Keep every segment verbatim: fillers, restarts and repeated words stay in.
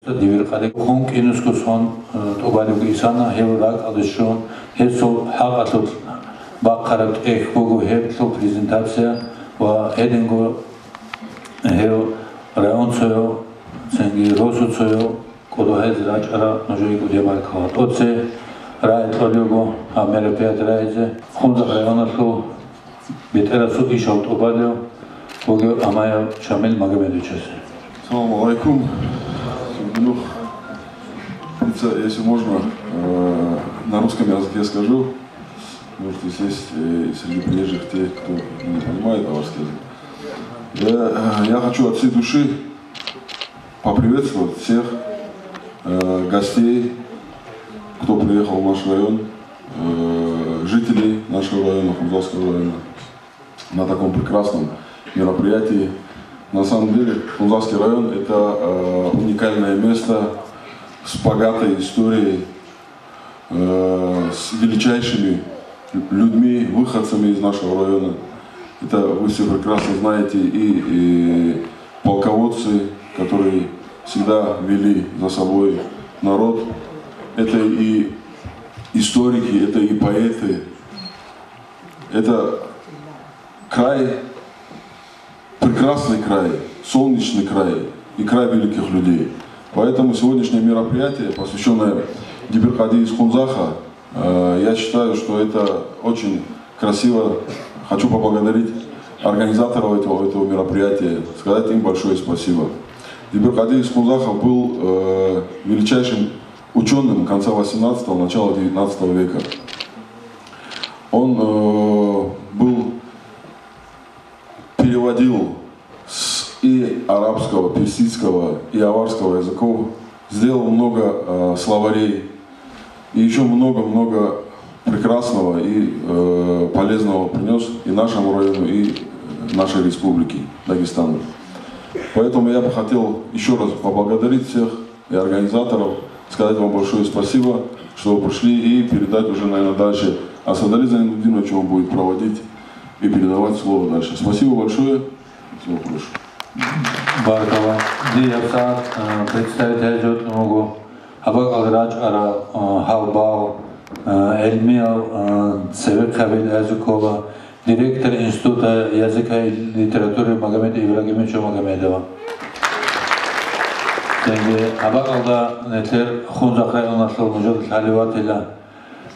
Дибир къаде хун кӀинусго сон, э, тӀубалев исана, гьев ракӀалде щун, гьесул хӀакъалъулъ бахъараб тӀехь буго гьеб лъул презентация ва гьединго гьев районцояв, цинги росуцояв кӀодо гьез рачӀараб нужее кӀудияб баркала. ТӀоце рагӀи кьолебго гьаб мероприятие рагӀизе Хунзахъ районалъул БетӀерасул ишал тӀубалев вугев Амаев Шамил Магомедовичасе. Салам алейкум. Сюрдюнух. Если можно, э, на русском языке скажу. Может, здесь есть, э, среди приезжих те, кто не понимает аварский язык. Я, э, я хочу от всей души поприветствовать всех, э, гостей, кто приехал в наш район, э, жителей нашего района, Хунзахского района, на таком прекрасном мероприятии. На самом деле, Хунзахский район — это, э, уникальное место с богатой историей, э, с величайшими людьми, выходцами из нашего района. Это вы все прекрасно знаете, и, и полководцы, которые всегда вели за собой народ. Это и историки, это и поэты. Это край, прекрасный край, солнечный край и край великих людей. Поэтому сегодняшнее мероприятие, посвящённое Дибир-Къади из Хунзаха, э, я считаю, что это очень красиво. Хочу поблагодарить организаторов этого, этого мероприятия, сказать им большое спасибо. Дибир-Къади из Хунзаха был, э, величайшим учёным конца восемнадцатого, начала девятнадцатого века. Он, э, был переводил с и арабского, персидского и аварского языков, сделал много, э, словарей и ещё много-много прекрасного и, э, полезного принёс и нашему району, и, э, нашей республике Дагестану. Поэтому я бы хотел ещё раз поблагодарить всех и организаторов, сказать вам большое спасибо, что вы пришли, и передать уже, наверное, дальше Асадали Зайнудиновичу, он будет проводить и передавать слово дальше. Спасибо большое. Всего хорошего. Баркала. Дие гьабсагӀат, э, представитель гьечӀого, гьаб бакӀалде рачӀарал, э, гьалбал, э, гӀелмиял, э, цевехъ гьабил гьезухъала, директор Института языка и литературы Магомед Ибрагимовича Магомедова. Цинги гьаб бакӀалда нилъер Хунзахъ районалъул нужеда лъалев ватила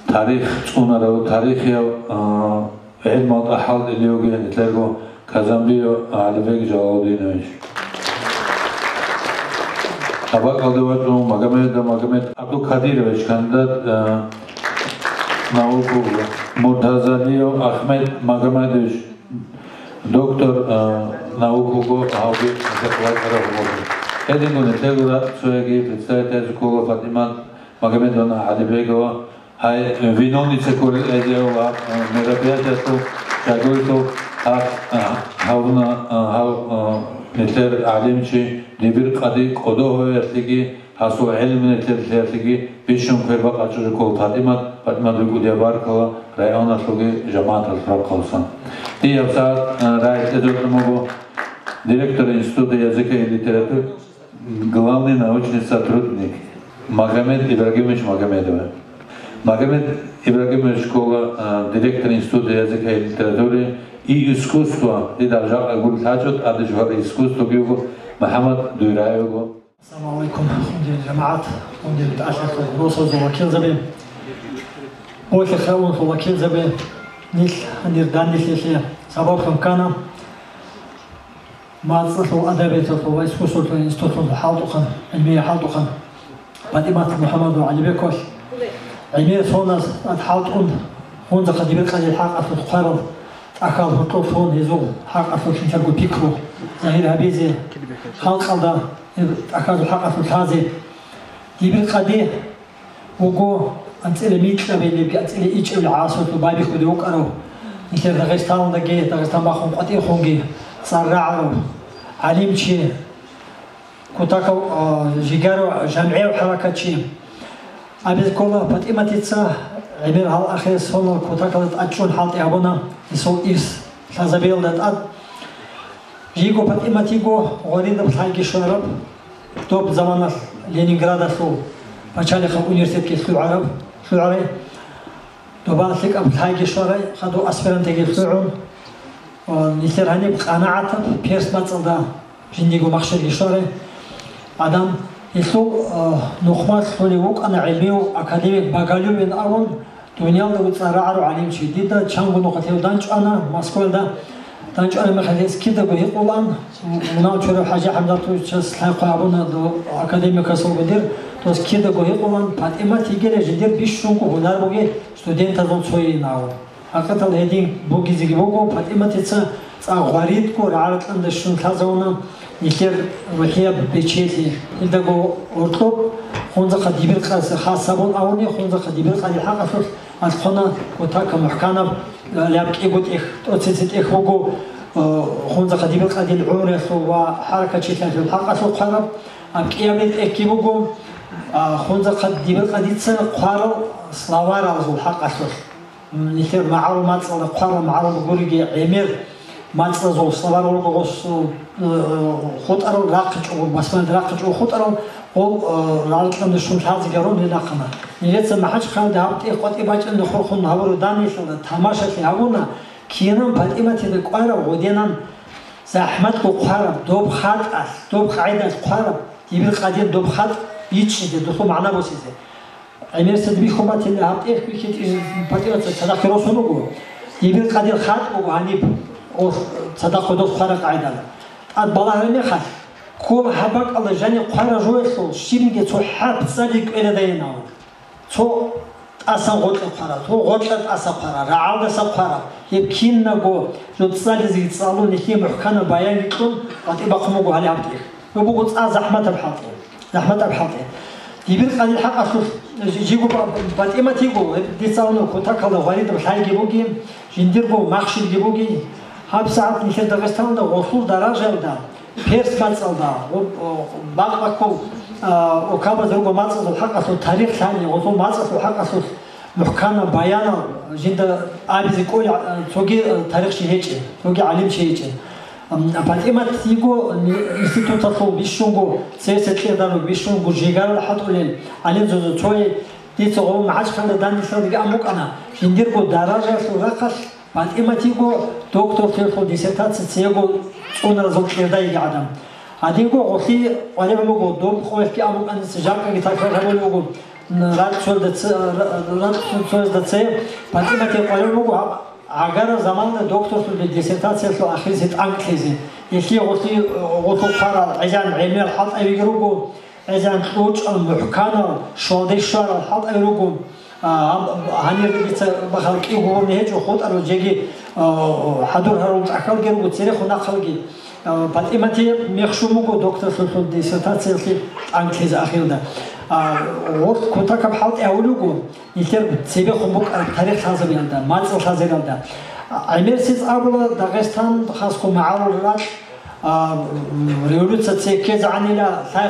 тарих цӀунарав, тарихияв, а, гӀелмалда хӀалтӀулев вугев нилъерго Казанбиев ГӀалибег Жалалудинович. Гьаб бакӀалде вачӀун Магомедов Магомед Абдулкадирович, кандидат, а, наук, Муртазалиев Ахмед Магомедович, доктор, а, наук вуго, гьавги нилъехъ вачӀарав вуго. Гьединго нилъего цояги представитель ккола ПатӀимат Магомедовна ГӀалибегова, гьай, виновница кколел гьезие ва, а, мероприятиялъул жагьурлъун гьаб, а, гьавна, а, гьав, а, нилъер гӀалимчи Дибир-Къади кӀодо гьавиялъеги, гьасул гӀелму нилъер лъиялъеги бищун квербакъ гьабичӀого ккола ПатӀимат, ПатӀимат, дуе кӀудияб баркала районалъулги жамагӀаталъул рахъалъан. Дие гьабсагӀат, а, рагӀи кьезе бокьун буго директор Института языка и литературы, главный научный сотрудник Магомед Ибрагимович Магомедов. Магомед Ибрагимович ккола, а, директор Института языка и литературы и искусства, дида жакъа гурлъачӀо, тӀаде жугьар искусствоги вуго, МухӀаммад Дуйраев вуго. Ассаламу алейкум, хунди жамагӀат, хунди тӀалъалъул росазул вакилзаби, болъихъ районалъул вакилзаби, нилъ гьанир данделъиялъе сабаблъун ккана МацӀалъул адабияталъул ва искусствоялъул институталъул хӀалтӀухъан, гӀилмияв хӀалтӀухъан ПатӀимат МухӀаммадовна ГӀалибековалъ. ГӀемер соназ тӀад хӀалтӀун, Хунзахъа Дибир-Къадиял хӀакъалъулъ хъварал тӀахьал гьоркьоб лъун, гьезул хӀакъалъулъ жинцаго пикру загьир гьабизе, халкъалда гьеб тӀахьазул хӀакъалъулъ лъазе. Дибир-Къади вуго анцӀила микьабилебги анцӀила ичӀабилеб гӀасулъ байбихьулев вукӀарав, нилъер Дагъистаналдаги, Дагъистан бахун къватӀирхунги цӀар рагӀарав гӀалимчи, кутакав, а, жигарав, жамгӀияв хӀаракатчи. Абизе ккола, ПатӀиматица гӀемер гьал ахирисеб сонал кутакалда тӀадчӀун хӀалтӀи гьабуна гьесул ирс лъазабиялда тӀад. Жиго ПатӀимат йиго гъваридаб лъайги щвараб, доб заманалъ Ленинградалъул пачалихъаб университетги лъугӀараб, лъугӀарай, доба лъикӀаб лъайги щварай, хадув аспирантиги лъугӀун. О, нилъер гьаниб къанагӀатаб перс мацӀалда жиндиго махщелги щварай. Адам гьелъул, о, нухмалъулев вукӀана гӀемив академик Боголюбин абун, дуниялда цӀар рагӀарав гӀалимчи. Дида чанго нухалъ гьев данчӀвана Москвалда. ДанчӀвараб мехалъ гьес кидаго гьикъулаан, мунагьал чурав ХӀажи ХӀамзатовичас лъай-хъвай абуна дов академикасулго дир, дос кидаго гьикъулаан, ПатӀимат йигила жиндир бищунго гьунар бугей студентазул цойин абун. ХӀакъикъаталда гьедин бугизеги буго, ПатӀиматица цӀакъ гъваридго рагӀаракьанда щун лъазавуна нилъер рухӀияб бечелъи. Гьелдаго гьоркьоб Хунзахъа Дибиркъасе хас гьабун абуни, Хунзахъа Дибиркъаде хӀакъалъулъ алхъуна кутака мухӀканаб, ляб кӀиго тӀех, тӀоцеце тӀех буго, э, Хунзахъа Дибиркъадил гӀумруялъул ва хӀаракатчилъиялъул хӀакъалъулъ хъвараб, аб кӀиябил тӀехьги буго, а, Хунзахъа Дибиркъадица хъварал словаралъул хӀакъалъулъ. Нилъер магӀарул мацӀалда хъварал магӀарул гуриги гӀемер мацӀазул словарал руго гъос, э, хутӀарал рахъичӀого, басмалда рахъичӀого хутӀарал, гъол, э, рагӀаракьанда щун лъазеги гьарун гьел рахъана. Нилъеца МахӀачхъалда гьаб тӀех къватӀиб бачӀунда хурхун гьабураб данделъалда тамашалъи гьабуна, кинан ПатӀиматида кӀвараб гъудинан захӀматго хъвараб, доб хатӀалъ, доб къагӀидалъ хъвараб, Дибиркъадил доб хатӀ бичӀчӀизе, досул магӀна босизе. ГӀемерисез бихьун батила гьаб тӀех бихьичӀеб ПатӀиматица цадахъе росун руго. Дибиркъадил хатӀ буго гьаниб, ос цадахъ дос хъвараб къагӀидалъ. ТӀад балагьараб мехалъ, ккола гьаб бакӀалда жаниб хъвараб жоялъул щибниги цо хӀарп цӀали кӀвеладайин абун. Цо тӀасан гъоркье хъвараб, цо гъоркьа тӀаса хъвараб, рагӀалдаса хъвараб, гьеб кинабго жо цӀализеги цӀалун, нилъее мухӀканаб баянги кьун, къватӀиб бахъун буго гьале гьаб тӀех. Гьеб буго цӀа захӀматаб хӀалтӀи. ЗахӀматаб хӀалтӀи. Дибиркъадил хӀакъалъулъ жи-, жиго ба-, ПатӀимат йиго, гьеб дица абуна, кутакалда гъваридаб лъайги бугин, жиндирго махщелги бугин. ГьабсагӀат нилъер Дагъистаналда гъолъул даражаялда, перс мацӀалда, гъо-, гъо-, бакъ-баккул, а, окабаз руго мацӀазул хӀакъалъулъ тарих лъани, гъолъул мацӀалъул хӀакъалъулъ мухӀканаб баянал жинда абизе кӀолеб, а, цоги, а, тарихчи гьечӀеб, цоги гӀалимчи гьечӀеб. Ам, ПатӀимат йиго ни-, институталъул бищунго цересел кьердалъул бищунго жигарал хӀатӀулел гӀалимзабазул цое, дица гъо МахӀачхъалда данделъадаги ан букӀана, жиндирго даражаялъул рахъалъ ПатӀимат йиго докторлъиялъул диссертация цеего цӀунаразул кьерда йиги гӀадам. Гьадинго гъолъие къваригӀун буго, доб къоялъги абун букӀаниса, жакъаги такрар гьабулеб буго, м, рацӀцӀалда це-, ра-, рацӀцӀалда цее ПатӀиматие къваригӀун буго гьаб гӀагараб заманалда докторлъулги диссертациялъул ахиризе тӀанкӀлъизе. Гьелъие гъолъи-, гъолъул хъварал гӀезегӀан гӀемерал хӀалтӀай йиги руго, гӀезегӀан кьучӀал, мухӀканал, щвалде щварал хӀалтӀай руго. А, гьаб-, гьанир дица бахъал кӀи гьугьуни гьечӀо, хутӀарал жеги, а, хӀадур гьарул тӀахьалги руго, церехун нахъалги. А, ПатӀиматие мех щун буго докторлъулъул диссертациялъе тӀанкӀлъизе ахирда. А, гъолъ кутакаб хӀалтӀи гьавулев вуго, нилъер цебехун букӀараб тарих лъазабиялда, мацӀал лъазариялда. А, гӀемерисез абула, Дагъистан хасго магӀарул ракь, а, м, революция цей ккезегӀанила, лъай,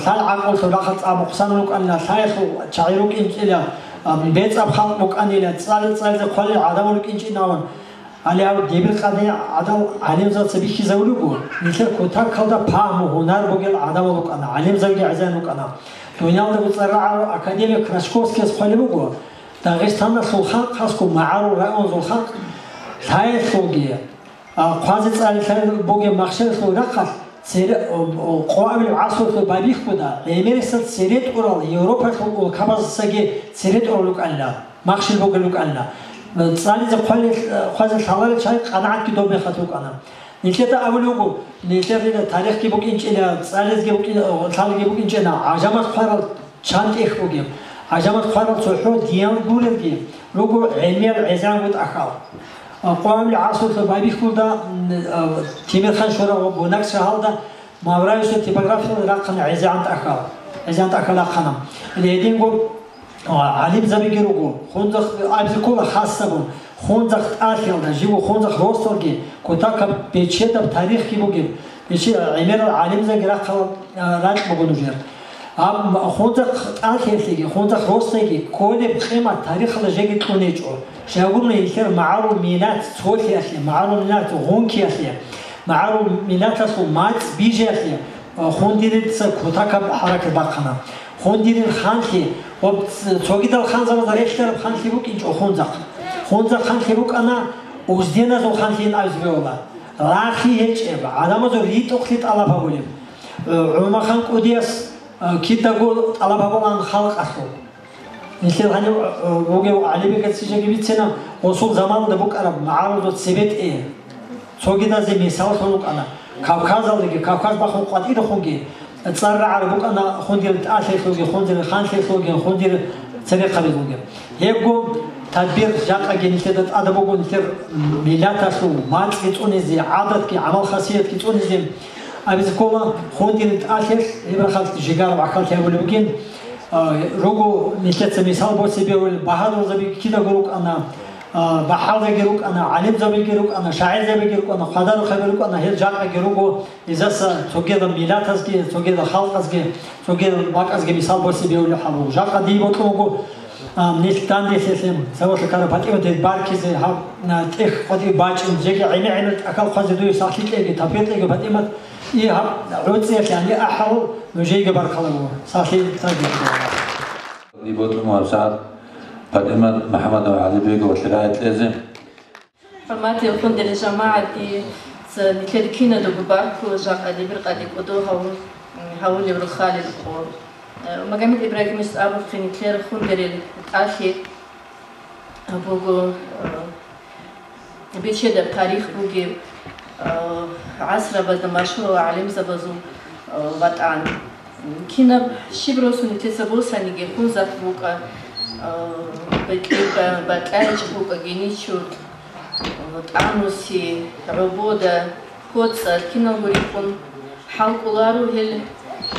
лъай гӀакълу рахъалъ абухъсан рукӀанила, лъаялъул чагӀи рукӀинчӀила, а, бецӀаб халкъ букӀанила, цӀали-цӀализе хъвалел гӀадамал рукӀинчӀин абун. Гьале гьав Дибиркъаде гӀадал гӀалимзабаца бихьизавулего, нилъер кутакалда пагьму, гьунар бугел гӀадамал рукӀана, гӀалимзабиги гӀезегӀан рукӀана. Дуниялда цӀар рагӀарав академик Крачковскияс хъвалеб буго, Дагъистаналъул халкъ, хасго магӀарул районазул халкъ, лъаялъулги, а, хъвазе-цӀализе бугеб махщелалъул рахъалъ цере-, о, о, къоабилеб гӀасулъул байбихьуда, гӀемерисел цере тӀурал Европалъул улкабаздасаги цере тӀурал рукӀанила, махщел бугел рукӀанила. ЦӀализе хъвалел-, хъвазе лъаларел чагӀи къанагӀатги доб мехалъ рукӀана. Нилъеда абулеб буго, нилъер тарихги букӀинчӀила, цӀализеги букӀин-, лъалги букӀинчӀила, гӀажамаз хъварал чан тӀех бугеб. ГӀажамаз хъварал цохӀо диян гурелги руго гӀемерал гӀезегӀанго тӀахьал. А, къоабилеб гӀасулъул байбихьуда, м, а, Темирхан-Шура ва Буйнакск шагьаралда Мавраевичасул типографиялда рахъана гӀезегӀан тӀахьал. ГӀезегӀан тӀахьал рахъана. Гьединго, а, гӀалимзабиги руго. Хунзахъ абизе ккола хасабун. Хунзахъ тӀалъиялда, живго Хунзахъ росдалги, кутакаб бечедаб тарихги бугеб, бече-, гӀемерал гӀалимзабиги рахъал, а, ракь буго нужер. Гьаб Хунзахъ тӀалъиялъеги, Хунзахъ росдайги кколеб къимат тарихалда жеги кьун гьечӀо. Щайгурелъул нилъер магӀарул миллат цолъиялъе, магӀарул миллат гъункиялъе, магӀарул миллаталъул мацӀ бижиялъе, Хундирилца кутакаб хӀаракат бахъана. Хундирил ханлъи, ва ц-, цогидал ханзабазда релълъараб ханлъи букӀинчӀо Хунзахъ. Хунзахъ ханлъи букӀана узденазул ханлъи абизе бегьула. Рахли гьечӀеб, гӀадамазул ритӀухълъи тӀалаб гьабулеб. ГӀумархан кӀудияс, э, кидаго тӀалаб гьабулаан халкъалъул. Нилъер гьанив, э, вугев ГӀалибегаца жеги бицина, гъосул заманалда букӀараб магӀарулазул цебетӀе. Цогидазе мисаллъун рукӀана. Кавказалдаги, Кавказ бахун къватӀирехунги, цӀар рагӀараб букӀана Хундирил тӀалъиялъулги, Хундирил ханлъиялъулги, Хундирил церехъабилъулги. Гьебго тадбир жакъаги нилъеда тӀада буго, нилъер миллаталъул мацӀги цӀунизе, гӀадатги, гӀамал-хасиятги цӀунизе. Абизе ккола, Хундирил тӀалъиялъ гьеб рахъалъ жигараб гӀахьаллъи гьабулеб бугин. А, руго нилъеца мисал босизе бегьулел багьадурзаби кидаго рукӀана, а, бахӀалзаби рукӀана, гӀалимзабиги рукӀана, шагӀирзабиги рукӀана, хвадарухъаби рукӀана, гьел жакъаги руго, гьезаса цогидал миллатазги, цогидал халкъазги, цогидал бакӀазги мисал босизе бегьулеб хӀал буго. Жакъа дие бокьун буго, а, нилъ данделъиялъе, Савалъа ккараб ПатӀимат, гьел баркизе, гьаб, а, тӀехь къватӀив бачӀин, жеги гӀемер-гӀемер тӀахьал хъвазе дуе сахлъи кьеги, тавфикъ кьеги, ПатӀимат. И гьаб гӀуцӀиялъе гьаниб ахӀарал нужееги баркала гьуро. Сахлъи тагиб. Диботун ва сагӀат ПатӀимат МухӀаммадова ГӀалибегова лъирагӀи кьезе. ХӀурматиял Хундирил жамагӀат, дица нилъеда кинадаго баркула жакъа дибир къаде кӀодо гьаву-, гьавулев рухалил къо. Э, Магомед Ибрагимовичас абухъе, нилъер Хундирил тӀалъи буго, э, бечедаб тарих бугеб, а, гӀасрабазда машгьурал гӀалимзабазул, а, ватӀан. Кинаб щиб росу нилъеца босаниги, Хунзахъ букӀа, а, Бакьи-, Ба-, Бакьарич букӀа, Геничур, а, ТӀануси, ГӀобода, КоцӀар, киналго рикӀкӀун хӀалкӀоларо гьел,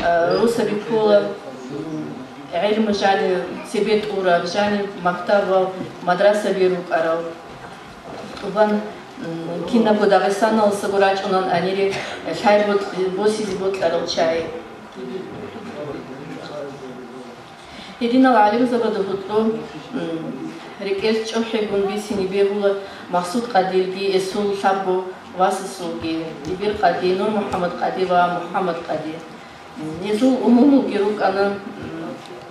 а, росаби ккола, м, гӀелму жанив цебе тӀураб, жанив мактабал, мадрасаби рукӀарал. ТӀубан, м, кинабго Дагъистаналдасаго рачӀунан гьанире лъай бокь-, босизе бокьарал чагӀи. Гьединал гӀалимзабазда гьоркьоб, м, рекӀелъ чӀухӀигун бицине бегьула Махсуд-къадилги, эсул лъабго васасулги, Дибир-къади, Нур-МухӀаммад-къади ва МухӀаммад-къади. Гьезул умумулги рукӀана, м,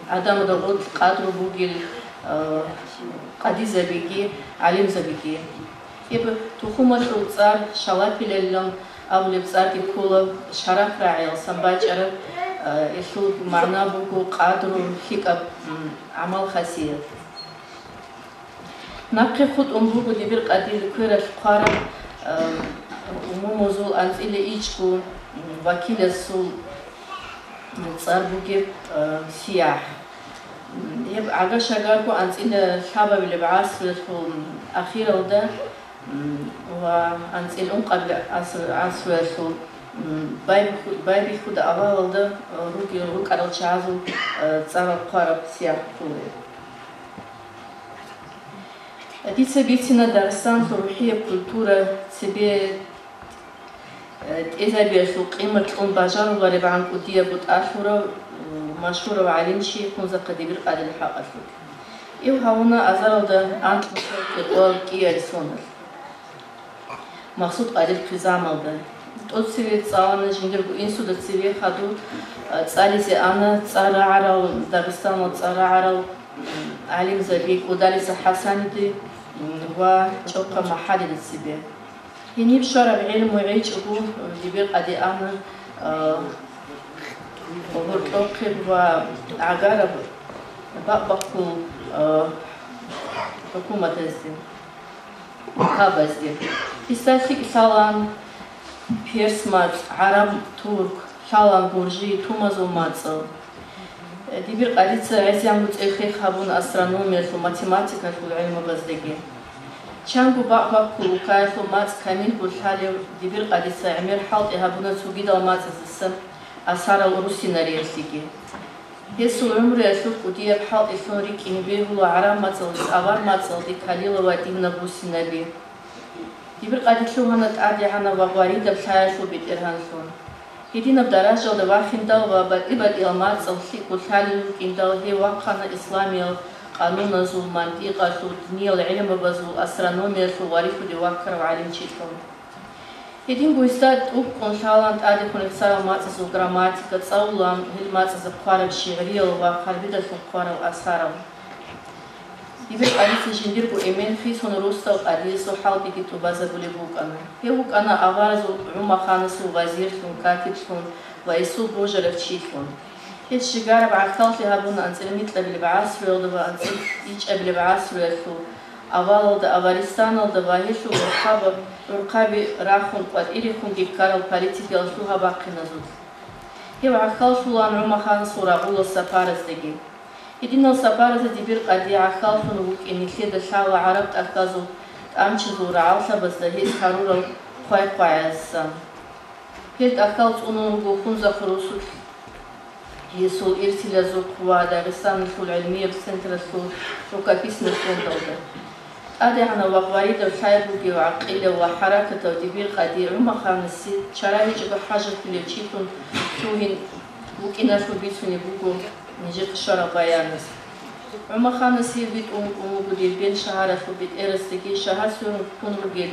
гӀадамазда гъорлъ къадру бугел, а, къадизабиги, гӀалимзабиги. Гьеб тухумалъул цӀар Шалапилалилан абулеб цӀарги ккола, шараф рагӀиял самбачӀараб, а, гьелъул магӀна буго къадру, лъикӀаб, м, гӀамал-хасият. Нахъе хутӀун буго Дибир-къадил квералъ хъвараб, а, умумузул анцӀила ичӀго, м, вакиласул цӀар бугеб, а, сияхӀ. М, гьеб гӀага-шагарго анцӀила лъабабилеб гӀасруялъул ахиралда, м, ва анцӀила ункъабилеб гӀаср-, гӀасруялъул, м, байбихьу-, байбихьуда авалалда, а, ругел рукӀарал чагӀазул, а, цӀарал хъвараб сияхӀ ккола. Дица бицина Дагъистаналъул рухӀияб культура, цебе, э, тӀезабиялъул къимат кьун бажаруларебгӀан кӀудияб бутӀалъурав, э, машгьурав гӀалимчи Хунзахъа Дибир-къадил хӀакъалъулъ. Ив гьавуна азаралда анкьго кӀикъоялда кӀиабилеб соналъ. Махсуд-къадил хъизамалда. ТӀоцеве цӀалана, жиндирго инсуда цеве хадув, а, цӀализе ана цӀар рагӀарал, Дагъистаналда цӀар рагӀарал, м, гӀалимзаби КӀудалица ХӀасаниде, м, ва ЧӀохъа МахӀалида цебе. Гьениб щвараб гӀелму гӀечӀого, Дибир-къади ана, а, гьоркьохъеб ва гӀагараб бакъ-баккул, а, хӀукуматазде. Хабазде. Гьесда лъикӀ лъалаан перс мацӀ, гӀараб, турк, лъалаан гуржи, тумазул мацӀал. Дибир-къадица гӀезегӀан цӀехех гьабуна астрономиялъул, математикалъул гӀелмабаздаги. Чанго бакъ-баккул улкаялъул мацӀ камилго лъалев Дибир-къадица гӀемер хӀалтӀи гьабуна цогидал мацӀаздаса асарал руссинариялъеги. Гьесул гӀумруялъул кӀудияб хӀалтӀилъун рикӀкӀине бегьула гӀараб мацӀалдаса авар мацӀалде калила ва динаб руссинаби. Дибир-къади лъугьана тӀадегӀанав ва гъваридаб лъаялъул бетӀергьанлъун. Гьединаб даражаялда вахиндал ва батӀи-батӀиял мацӀал лъикӀго лъалел рукӀиндал гьев вахъана исламиял къануназул, мантикъалъул, диниял гӀилмабазул, астрономиялъул гъварилъуде ваккарав гӀалимчилъун. Гьединго гьесда тӀокӀкӀун лъалаан тӀадехун рехсарал мацӀазул грамматика, цӀалулаан гьел мацӀазда хъвараб шигӀриял ва хъарбидалъун хъварал асарал. Дибир къадица жиндирго эмен хисун росдал къадиясул хӀалтӀиги тӀубазабулеб букӀана. Гьев вукӀана аваразул ГӀумаханасул вазирлъун, катиблъун ва гьесул божарав чилъун. Гьес щигараб гӀахьаллъи гьабуна анцӀила микьабилеб гӀасруялда ва анцӀила ичӀабилеб гӀасруялъул авалалда Аваристаналда ва гьелъул гӀурхъаба-, гӀурхъаби рахун къватӀирехунги ккарал политикиял лъугьа-бахъиназулъ. Гьев гӀахьаллъулаан ГӀумаханасул рагъулал сапараздаги. Гьединал сапаразда Дибир къади гӀахьаллъун вукӀин нилъеда лъала гӀараб тӀахьазул тӀамчазул рагӀаллъабазда гьез гьарурал хъвай-хъвагӀаздасан. Гьел тӀахьал цӀунун руго Хунзахъ росулъ, гьесул ирсилазухъ ва Дагъистаналъул гӀилмияб централъул рукописный фондалда. ТӀадегӀанав ва гъваридав лъай бугев гӀакъилав ва хӀаракатав Дибир къади ГӀумаханасе чара гьечӀого хӀажатулев чилъун лъугьин вукӀиналъул бицунеб буго нижехъе щвараб баянас. ГӀумаханас гьев витӀун вукӀун вуго Дербент шагьаралъул бетӀерасдаги шагьар сверун ккун ругел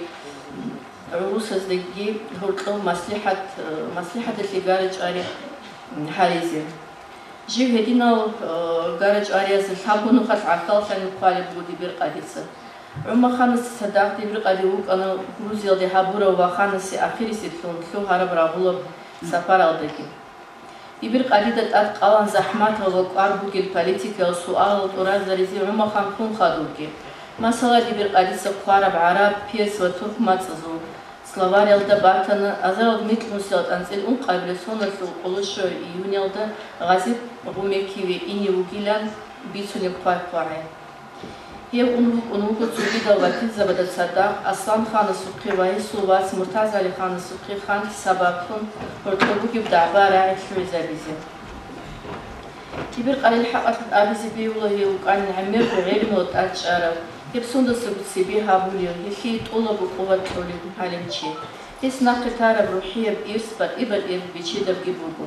гӀурусаздаги гьоркьов маслихӀат, э, маслихӀаталъе гара-чӀвари гьаризе. Жив гьединал, э, гара-чӀвариязда лъабго нухалъ гӀахьаллъани хъвалеб буго Дибир къадица. ГӀумаханасе цадахъ Дибир къади вукӀана Грузиялде гьабурав ва ханасе ахирисеблъун лъугьараб рагъулаб сапаралдаги. Дибир къадида тӀадкъалан захӀматал ва кӀвар бугел политикиял суалал тӀуразаризе ГӀумахан хун хадубги. Масала, Дибир къадица хъвараб гӀараб, перс ва турк мацӀазул словарялда батана азарал микьнусиялда анцӀила ункъабилеб соналъул къоло щуабилеб июнялда Гъази Гъумекиве ине вугилан бицунеб хъвай-хъвагӀи. Гьев ун вукӀун вуго цогидал вакилзабазда цадахъ Аслан-ханасухъе ва гьесул вас Муртазали-ханасухъе ханлъи сабаблъун гьоркьоб бугеб дагӀба рагӀи лъугӀизабизе. Дибир къадил хӀакъалъулъ абизе бегьула, гьев вукӀанин гӀемерго гӀелмуялда тӀадчӀарав, гьеб сундасаго цебе гьабулев, гьелъие тӀолабго къуват кьолев гӀалимчи. Гьес нахъе тараб рухӀияб ирс батӀи-батӀияб бичедабги буго.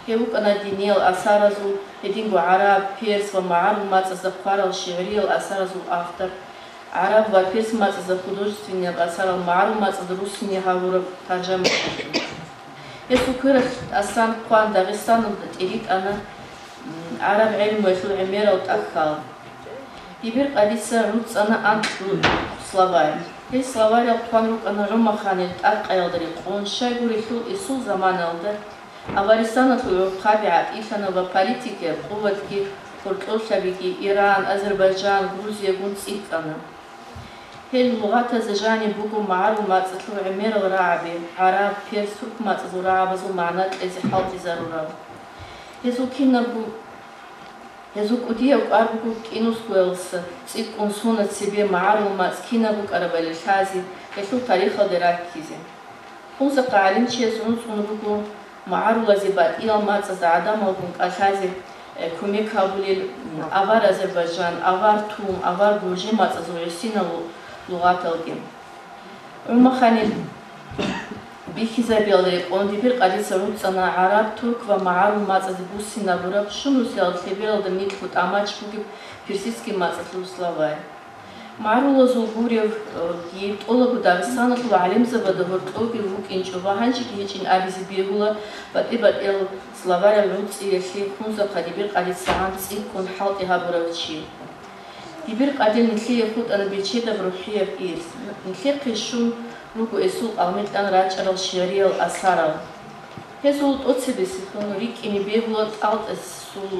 Гьев вукӀана диниял асаразул, гьединго гӀараб, перс ва магӀарул мацӀазда хъварал шигӀриял асаразул автор, гӀараб ва перс мацӀазда художественнияб асарал магӀарул мацӀазда руссине гьавураб таржамалъулъ. Гьесул квералъ тӀасан хъван Дагъистаналда тӀиритӀана, м, гӀараб гӀелмуялъул гӀемерал тӀахьал. Дибир къадица гӀуцӀана анкьго словарь. Гьел словарял хъван рукӀана ГӀумаханил тӀадкъаялда рекъон, щайгурелъул гьесул заманалда Аваристаналъул гӀурхъаби гӀатӀилъана ва политикияб къуватги, гьоркьоблъабиги Иран, Азербайджан, Грузиягун цӀикӀкӀана. Гьел лугъатазда жаниб буго магӀарул мацӀалъул гӀемерал рагӀаби, гӀараб, перс, турк мацӀазул рагӀабазул магӀна кьезе хӀалтӀизарурал. Гьезул кинабго, гьезул кӀудияб кӀвар буго кӀинусгоялдаса цӀикӀкӀун сона цебе магӀарул мацӀ кинаб букӀарабали лъазе, гьелъул тарихалде раккизе. Хунзахъа гӀалимчияс гӀуцӀун руго магӀарулазе батӀиял мацӀазда гӀадамалгун кӀалъазе, э, кумек гьабулел авар Азербайджан, авар тун, авар гуржи мацӀазул гӀисинал лугъаталги. ГӀумаханил бихьизабиялда рекъон Дибир къадица гӀуцӀана гӀараб, турк ва магӀарул мацӀазде буссинабураб, щунусиялда лъебералда микьго тӀамач бугеб персидский мацӀалъул словарь. МагӀарулазул гуребги, тӀолабго Дагъистаналъул гӀалимзабазда гьоркьовги вукӀинчӀо ва гьанжеги гьечӀин абизе бегьула, батӀи-батӀиял словарял гӀуцӀиялъе Хунзахъа Дибир къадицагӀан цӀикӀкӀун хӀалтӀи гьабурав чи. Дибир къадил нилъее хутӀана бечедаб рухӀияб ирс. Нилъехъе щун руго гьесул къалмикьан рачӀарал шигӀриял асарал. Гьезул тӀоцебесеб лъун рикӀкӀине бегьула ТӀалтӀасул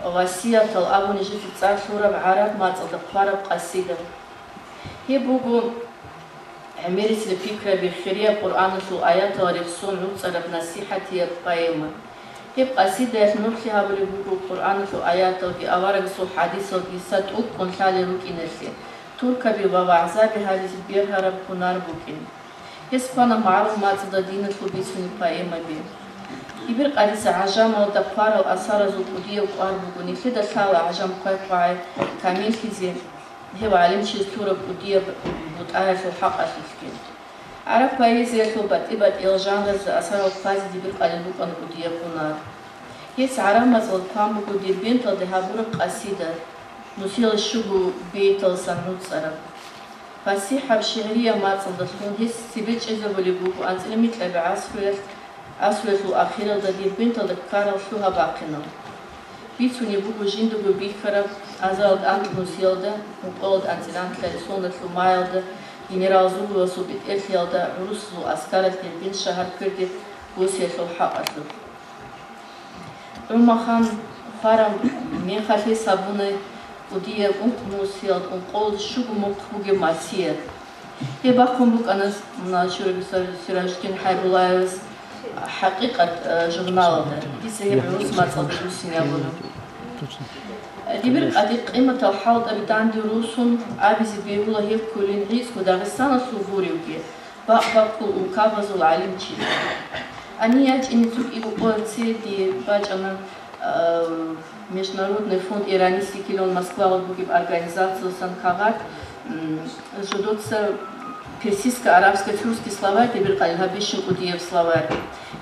васиятал абун нижеца цӀар лъураб гӀараб мацӀалда хъвараб къасида. Гьеб буго гӀемерисел пикраби, хирияб Къуръаналъул аятал рехсон гӀуцӀараб насихӀатияб поэма. Гьеб къасидаялъ нугӀлъи гьабулеб буго Къуръаналъул аяталги аварагасул хӀадисалги са тӀокӀкӀун лъалел рукӀиналъе, туркаби ва вагӀзаби гьабизе бергьараб гьунар букӀин. Гьес квана магӀарул мацӀалда диналъул бицунеб поэмаби. Дибир къадица гӀажамалда хъварал асаразул кӀудияб кӀвар буго, нилъеда лъала гӀажам хъвай-хъвагӀай камиллъизе гьев гӀалимчияс лъураб кӀудияб бутӀаялъул хӀакъалъулъги. ГӀараб поэзиялъул батӀи-батӀиял жанразда асарал хъвазе Дибир къадил букӀана кӀудияб гьунар. Гьес гӀараб мацӀалда кван буго Дербенталде гьабураб къасида, нусиялда щуго бейталдасан гӀуцӀараб. ФасихӀаб шигӀрияб мацӀалдалъун гьес цебе чӀезабулеб буго анцӀила микьабигӀ гӀасруялъ, гӀасруялъул ахиралда Дербенталда ккарал лъугьа-бахъинал. Бицунеб буго жиндаго бихьараб азарилда анкьнусиялда, ункъоялда анцӀила анкьабилеб соналъул маялда, генерал Зубовасул бетӀерлъиялда гӀурусазул аскаралъ Дербент шагьар кверде босиялъул хӀакъалъулъ. ГӀумахан хвараб мехалъ гьес гьабуна кӀудияб ункънусиялда ункъоялда щуго мухъ бугеб марсият. Гьеб бахъун букӀана Муналчураб Сиражуддин ХӀайбуллаевас «ХӀакъикъат», э, журналалда. Дица гьеб гӀурус мацӀалда руссин абуна. Дибир къади къиматал хӀалтӀаби данде росун абизе бегьула гьеб кколин гӀицӀго Дагъистаналъул гуревги, бакъ-бакъул улкабазул гӀалимчи. Гьанив ячӀине цо кӀиго къоялъ цере дие бачӀана, а, Международный фонд иранистикилъун Москвалда бугеб организациялдасан кагъат, м, жидеца персидско-арабско-тюркский словарь, дибир къади гьаб бищун кӀудияб словарь.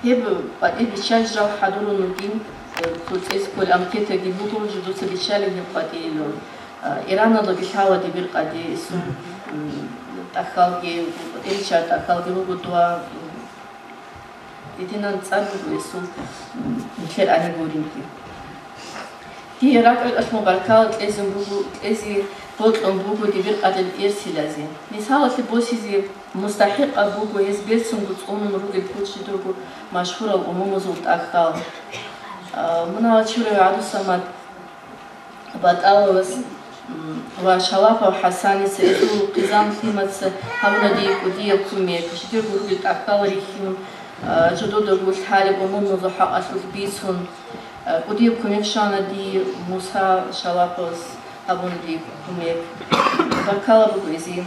Гьеб къватӀир биччалъи жал хӀадурун ругин, э, цо цӀезе кколеб анкетаги буго, жидеца биччалеб гьеб къватӀирилан. А, Ираналдаги лъала дибир къади гьесул, м, тӀахьалги, кӀудияб тӀахьалги руго дова, м, гьединан цӀар буго гьесул, м, нилъер гьаниб гуринги. Дие ракӀалдалъун баркала кьезе буго, кьезе бокьун буго дибир къадил ирсилазе. Мисалалъе босизе мустахӀикъаб буго гьез берцинго цӀунун ругел кучӀдурго машгьурал умумузул тӀахьал. А, Муналчурав ГӀабдусамат БатӀаловас, м, ва Шалапов ХӀасаница, гьезул хъизан-лъимаца гьабуна дие кӀудияб кумек, жидерго ругел тӀахьал рихьун, а, жидедаго лъалеб умумузул хӀакъалъулъ бицун, а, кӀудияб кумек щвана дие, Муса Шалаповас гьабуна дие кумек. Баркала буго гьезие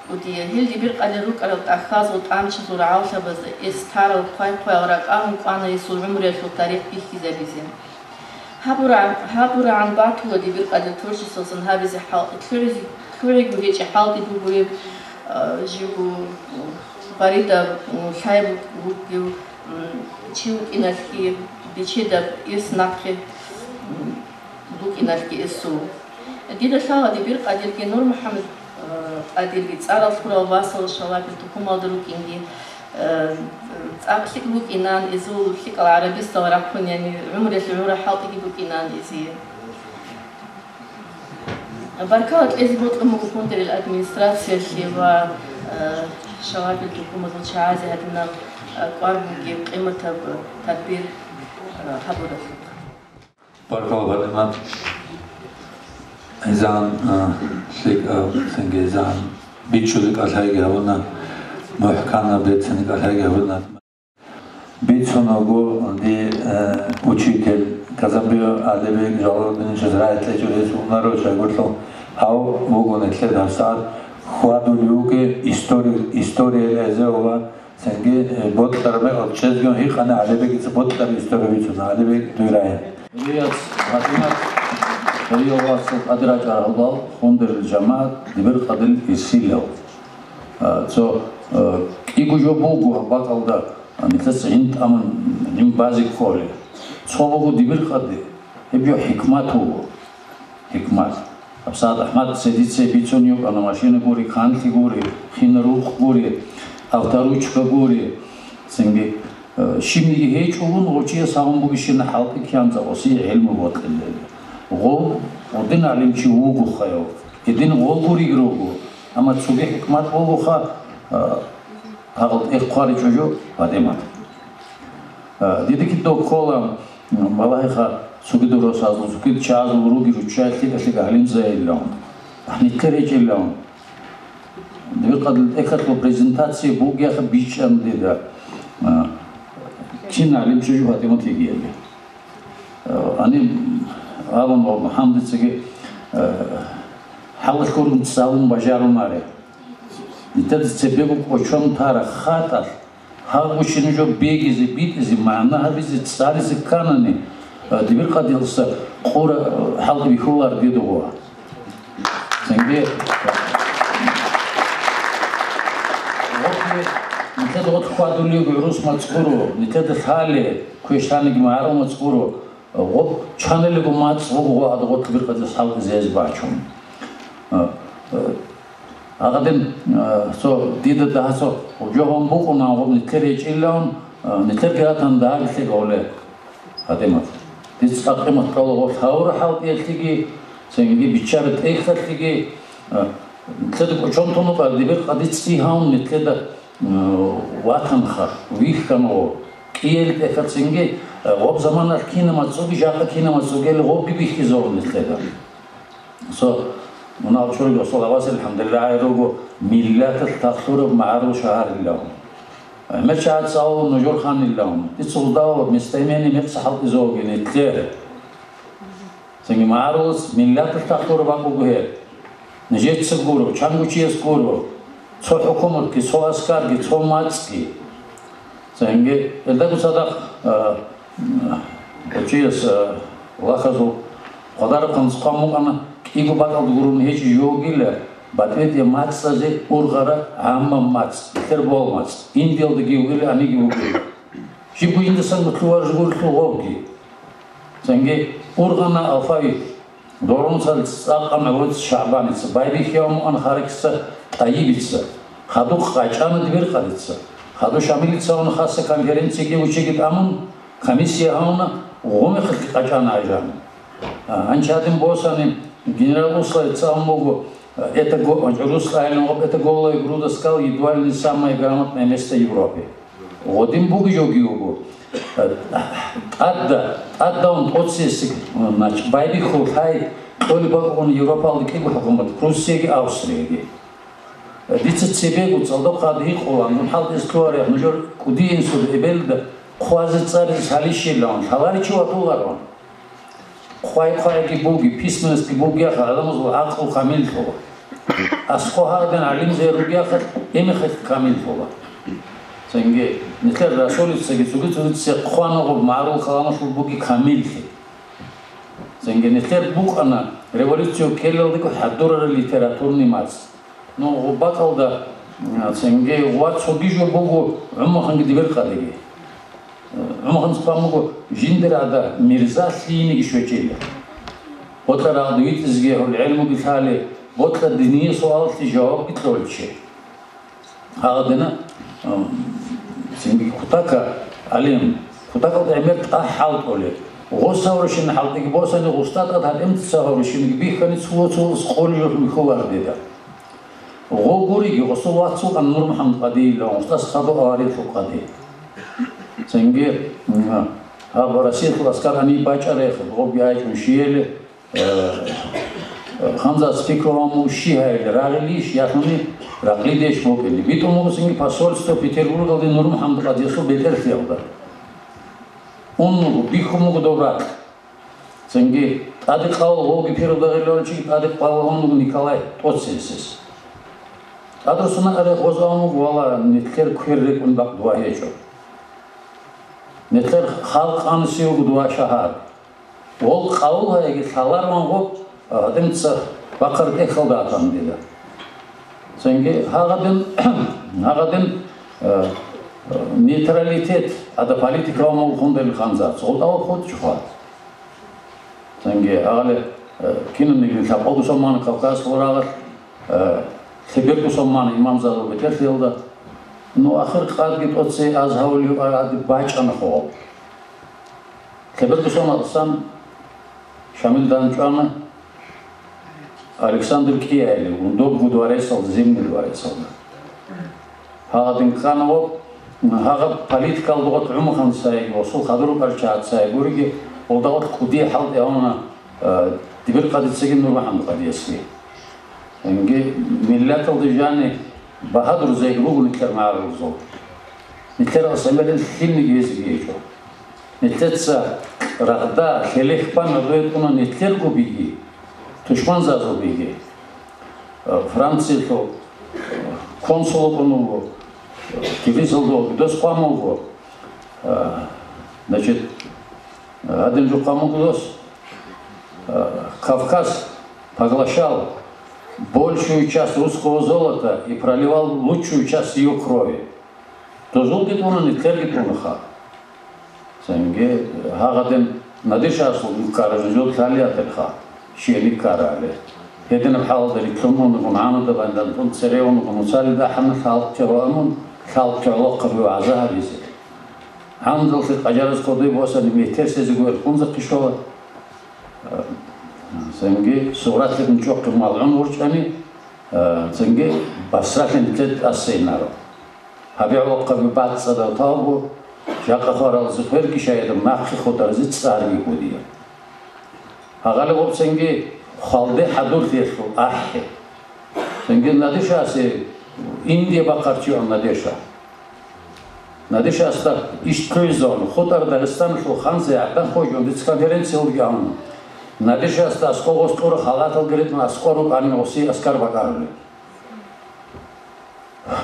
кӀудияб. Гьел дибир къади рукӀарал тӀахьазул тӀамчазул рагӀалъабазда эс тарал хъвай-хъваял ракӀарун кӀвана гьесул гӀумруялъул тарих бихьизабизе. ГьабурагӀан, гьабурагӀан батула дибир къади творчествоялдасан гьабизе хӀал-, лъугӀизе-, лъугӀиго гьечӀеб хӀалтӀи бугеб, а, живго, м, баридаб, м, лъай бугеб, м, чи вукӀиналъги, бечедаб ирс нахъе, м, букӀиналъги эсул. Дида лъала дибир къадирги Нур МухӀаммад, а, къадирги цӀарал лъурал васал Шалапил тухумалда рукӀинги, Э, цӀакъ лъикӀ букӀинан, гьезул лъикӀал гӀарабистал рахъун, яни гӀумруялъе гӀура хӀалтӀиги букӀинан гьезие. Баркала кьезе бокьун буго фондерил администрациялъе ва, э, Шалапил тухумазул чагӀазе гьадинаб, э, кӀвар бугеб къиматаб тадбир, э, гьабуралъухъ. Баркала, ПатӀимат. Гьезан, а, лъикӀаб, цинги гьезан бичӀчӀули кӀалъайги гьабуна, мухӀканаб берцинаб кӀалъайги гьабуна. Бицун вуго дие, а, учитель Казанбиев ГӀалибег Жалалудиновичас рагӀи кьечӀого гьес унаро чагурлъун, гьав вуго нилъер гьабсагӀат хьвадулев вугев истори-, историял гьезев ва Цинги, э, бокьараб мехалъ чӀезегун гьикъана, ГӀалибегица бокьараб история бицуна, ГӀалибег дуй рагӀи. Ильяс, ПатӀимат, Ильяс, Къадир ачӀарал гьалал, фондерил жамагӀат, дибир къадил ирсилал. А, цо, э, кӀиго жо буго гьаб бакӀалда, а, нилъеца гьин тӀамун, гьин базе кколеб. Цо буго дибир къади, гьеб жо хӀикмат буго. ХӀикмат. ГьабсагӀат АхӀмад цере-цере бицунев вукӀана, машина гури, канлъи гури, хина рукъ гури, авторучка гури. Цинги, э, щибниги гьечӀогун гъов чияс гьабун бугищина хӀалтӀи кканза гъосие гӀелму бокьилел. Гъов гъодин гӀалимчи вуго хаяв, гьедин гъов гуриг руго, амма цоги хӀикмат бугоха, э, гьагъал тӀехъ хъваричӀо жо ПатӀимат. Э, дида кидав ккола, м, балагьеха, цогидал росазул, цогидал чагӀазул ругел руччаялъе лъикӀа-лъикӀа гӀалимзайилан, гьанитӀа речӀилан. Дибир къадил тӀехьалъул презентация бугеха бичӀчӀана дида. Э, кин гӀалимчи жо ПатӀимат йигияли. Э, гьаниб абун ва МухӀаммадицаги, э, хӀалалъ гурун цӀалун бажарунаре. Нилъеда цебего кӀочон тараб хатӀалъ, гьаб гущин жо бегизе, битӀизе, магӀна гьабизе, цӀализе кканани, э, дибир къадилса къура, э, хӀалтӀи бихьулар дидугъа. Цинги, гъорлъ, нилъеда гъорлъ хьвадулев гӀурус мацӀ гуро, нилъеда лъалеб, квешлъаниги магӀарул мацӀ гуро, гъоб чанилего мацӀ буго гъо гьадгъорлъ дибир къадилъ хӀалтӀизе гьез бачун. Э, э, Гьагъадин, э, цо дида дагьа цо жо гьабун букӀуна, гъоб нилъер гьечӀилан, э, нилъерги ратан дагьаги лъеголе гьадимат. Дица къимат кьола гъолъ гьавура хӀалтӀиялъеги, цинги биччаби тӀехьалъеги, э, нилъеда кӀочон тунукъа дибир къади цӀи гьавун нилъеда, э, ватанха, вихьана гъо, кӀиел тӀехьа цинги, э, гъоб заманалъ кинама цӀуги, жакъа кинама цӀугел гъобги бихьизавун нилъеда. Цо мунагьал чурги Расул авас, алхӀамдулиллагь, гӀай руго, миллаталъ тахлъураб магӀарул шагьарилан. ГӀемер чагӀаца авал нужер ханилан. Дица гъуздавал местоимение мекъса хӀалтӀизавугин итлер. Цинги магӀарулас миллаталъ тахлъураб бакӀ буго гьеб. Нижеца гуро, чангучияс гуро, цо хӀукуматги, цо аскарги, цо мацӀги. Цинги, элдаго цадахъ, а, гьучияс, а, лахазул хъвадарахъан цӀхъван мукъана, кӀиго бакӀалда гурони гьечӀо жогила, батӀи-батӀи мацӀазе ургъара гӀамма мацӀ, лъербол мацӀ, Индиялдаги вугила, аниги вугила. Жибго индасан гутлъуваржи гурлъу гъобги. Цинги ургъана алфавит. Дорумцал цӀакъ ан гӀуц ШагӀбаница, байбихьи Амуан Харакица, ТӀайибица, хадуб къачӀана Дибиркъадица, хадуб Шамилица ун хаса конференцияги учиги тӀамун, комиссия гьавна, гъумехалъги къачӀана гӀайжан. А, гьанчадин босани, генерал Условица ан буго, это го-, рус айлан гъаб, это голая груда скал, едва ли не самое грамотное место Европы. Гъодин буги жоги вуго. ТӀадда, тӀаддавун тӀоцесеги, значит, байбихьул лъай кьолеб бакӀун Европалда кӀиго хӀукумат, Пруссияги Австрияги. Дица цебего цӀалдохъ гьикъула, мун хӀалтӀизе лъугьареб, нужер кӀудиин суд эбелда хъвазе цӀаризе лъалищилан, лъаларичи ватуларо. Хъвай-хъвайги буги, письменностьги буги, яха, гӀадамазул гӀакълу камиллъула. Аскъо гьадин гӀалимзаби руги, яха, гьемихъе камиллъула. Цинги, нилъер Расулицаги цоги-цогица хъван гъоб магӀарул каламалъул буги камиллъи. Цинги, нилъер букӀана революция ккелалдего хӀадурарал литературный мацӀ. Ну, гъуббакалда, м, цинги ва цоги жо буго гӀумаханги Дибиркъадиги. ГӀумаханцӀ хъван буго жиндир гӀада мирза лъиениги щвечӀила. Бокьа рагъда витӀизеги гьул гӀелмуги лъали, бокьа диние суалалъе жавабги кьолчи. Гьагъадина, м, цинги кутака гӀалим, кутакалда гӀемер тӀахӀ хӀалтӀулеб. Гъоса гьурущин хӀалтӀиги босани, гъустатӀад гьатӀимца гьурущинги бихьани, цо-цо къоли жо михьулар дида. Гъо гуриги, гъосул вацал Нурмухьаммад къадиилан, устаз хадуб аварилъул къади. Цинги, м, гьаб Россиялъул аскар гьаниб бачӀарахъ, гъобги гьайчӀун щияли, э, э, Хамзат Спикрован мун щи гьайли, рагъилищ, яхъуни ракълидеш букӀине. БитӀун буго цинги посольство Петербургалде Нурмухьаммад къадиясул бетӀерлъиялда. Ун буго, бихьун буго доб ракь. Цинги тӀаде къалал гъовги пиралда гъеларав чи тӀаде къалал гьун вуго Николай тӀоцесес. ТӀадру сунагӀаре гъоза гьун вуго, вала, нилъер квер рекӀун бакъ дова гьечӀо. Нилъер халкъ анси вуго дова шагьар. Гъол къавул гьайги лъаларван гъоб гьадинца бахъар тӀехьалда атан дида. Цинги гьагъадин, гьагъадин, э, э, нейтралитет, ада политика ва мавхундел ханзац. Гъол тӀавал хутӀ чухъа. Цинги гьагъали, э, кинабниги лъабкъо бусурман Кавказ хурагъалъ, э, лъеберго бусурман имамзабазул бетӀерлъиялда. Ну, ахир къадги тӀоцей аз гьавулев аради бачӀана хъо. Лъеберго бусурман Алсан Шамил данчӀвана Александр кӀияйли, Ундобго дворецалда, Зимний дворецалда. Гьагъадин ккана ва гьагъаб политикал дугъат гӀумухъан цайги, гъосул хадур рукӀарчагӀат цай гуриги, гъолдагъат кӀудиял хӀалтӀи гьавуна, э, Дибиркъадицаги Нурмухьаммад къадиясги. Инги миллаталда жани багьадур зайги буго нилъер магӀарулазул. Нилъер асамерил лъилниги гьезиги гьечӀо. Нилъеца рагъда, лъелехь бан гӀодой тӀуна нилъерго биги, тушманзазул биги. Э, Франциялъул, э, консул вукӀун вуго, э, Тифлисалда вуго, дос хъван вуго. Э, значит, э, гьадин жо хъван вуго дос. Э, Кавказ поглощал большую часть русского золота и проливал лучшую часть её крови. Дозулги тӀуна, нилъерги тӀунаха. Цинги гьагъадин Надир-шагьасул ккара жо лъалиятелха, щиени ккарали. Гьединаб хӀалалда рилълъун унагун гӀануда бандан тун цере унагун уцалида гьанна лъалкӀ чӀоро амун, лъалкӀ чӀолохъаби вагӀза гьабизе. ГӀанудалъе къажараз кодой босани метерсезего эркъунзахъе щола. Цинги сугъратлъи гьунчӀохъе малгӀун вурчӀани, цинги басралъи нилъер тӀасейнаро. ГьабигӀлахъаби бацӀцӀадав тавго, жакъа хваралзе хвергищайилан нахъе хутӀаразе цӀарги кӀудияв. Гьагъалигъубцинги хвалде хӀадурлъиялъул ахӀи. Цинги Надешасе Индия бахъарчияв Надеша. Надешасда иш кквезавун, хутӀар Дагъистаналъул ханзе гӀадан хожун дица конференциялги гьавун. Надешасда аскӀов гъос кьура халаталги ретӀун аскӀор рукӀанин гъосие аскар бакӀарулел.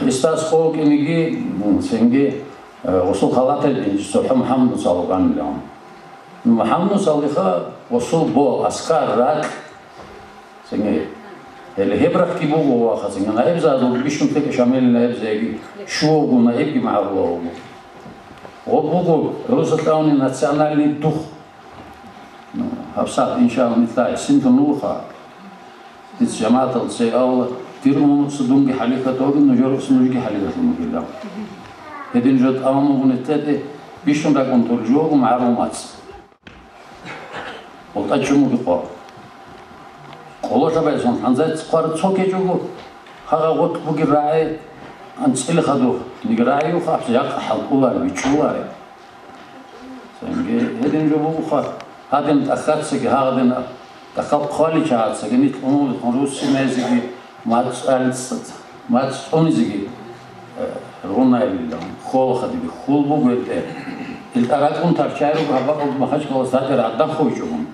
Гьесда аскӀов вукӀинеги, м, цинги, э, гъосул халатал СухӀо МухӀаммад мусал вукӀанилан. МухӀаммад мусалиха гъосул бо, аскар, ракь, цинги. Гьеле гьеб рахъги буго, ваха, цинги, наибзазул бищун текӀа Шамилил наибзаги, щуго наибги магӀарулав вуго. Гъоб буго гӀурусалъ авни национальный дух. Ну, гьабсагӀат, иншаллагь, нилъ гӀисинлъун вуха. Дица жамагӀатал цей авла, дир умумуца дунги хӀалихьатӀаги, нужер ус нужги хӀалихьалъун вугилан. Гьедин жо тӀамамугъунететӀе бищун ракӀун тур жо гумгӀарул мацӀ. ГъутӀа чумуги къо. Къололъа байсун ханзай цӀикъвар цо кечӀого, гьагъа гъутӀ бугеб рагӀи анцӀила хадуб, ниги рагӀи юха, жакъа хӀалкӀулари, бичӀчӀулари. Цинги гьедин жо бугоха, гьадин тӀахьацаги, гьагъадин тӀахьал хъваличагӀацаги, нилъ умумулехун русимезеги, мацӀ-, мацӀ цӀунизеги, э, ругьунайилан, холоха диби, хул буго гьелде. Ил тӀаракӀун тарчай руго гьаб бакӀалда Махачкалас гьадин гӀадан хойчӀогун.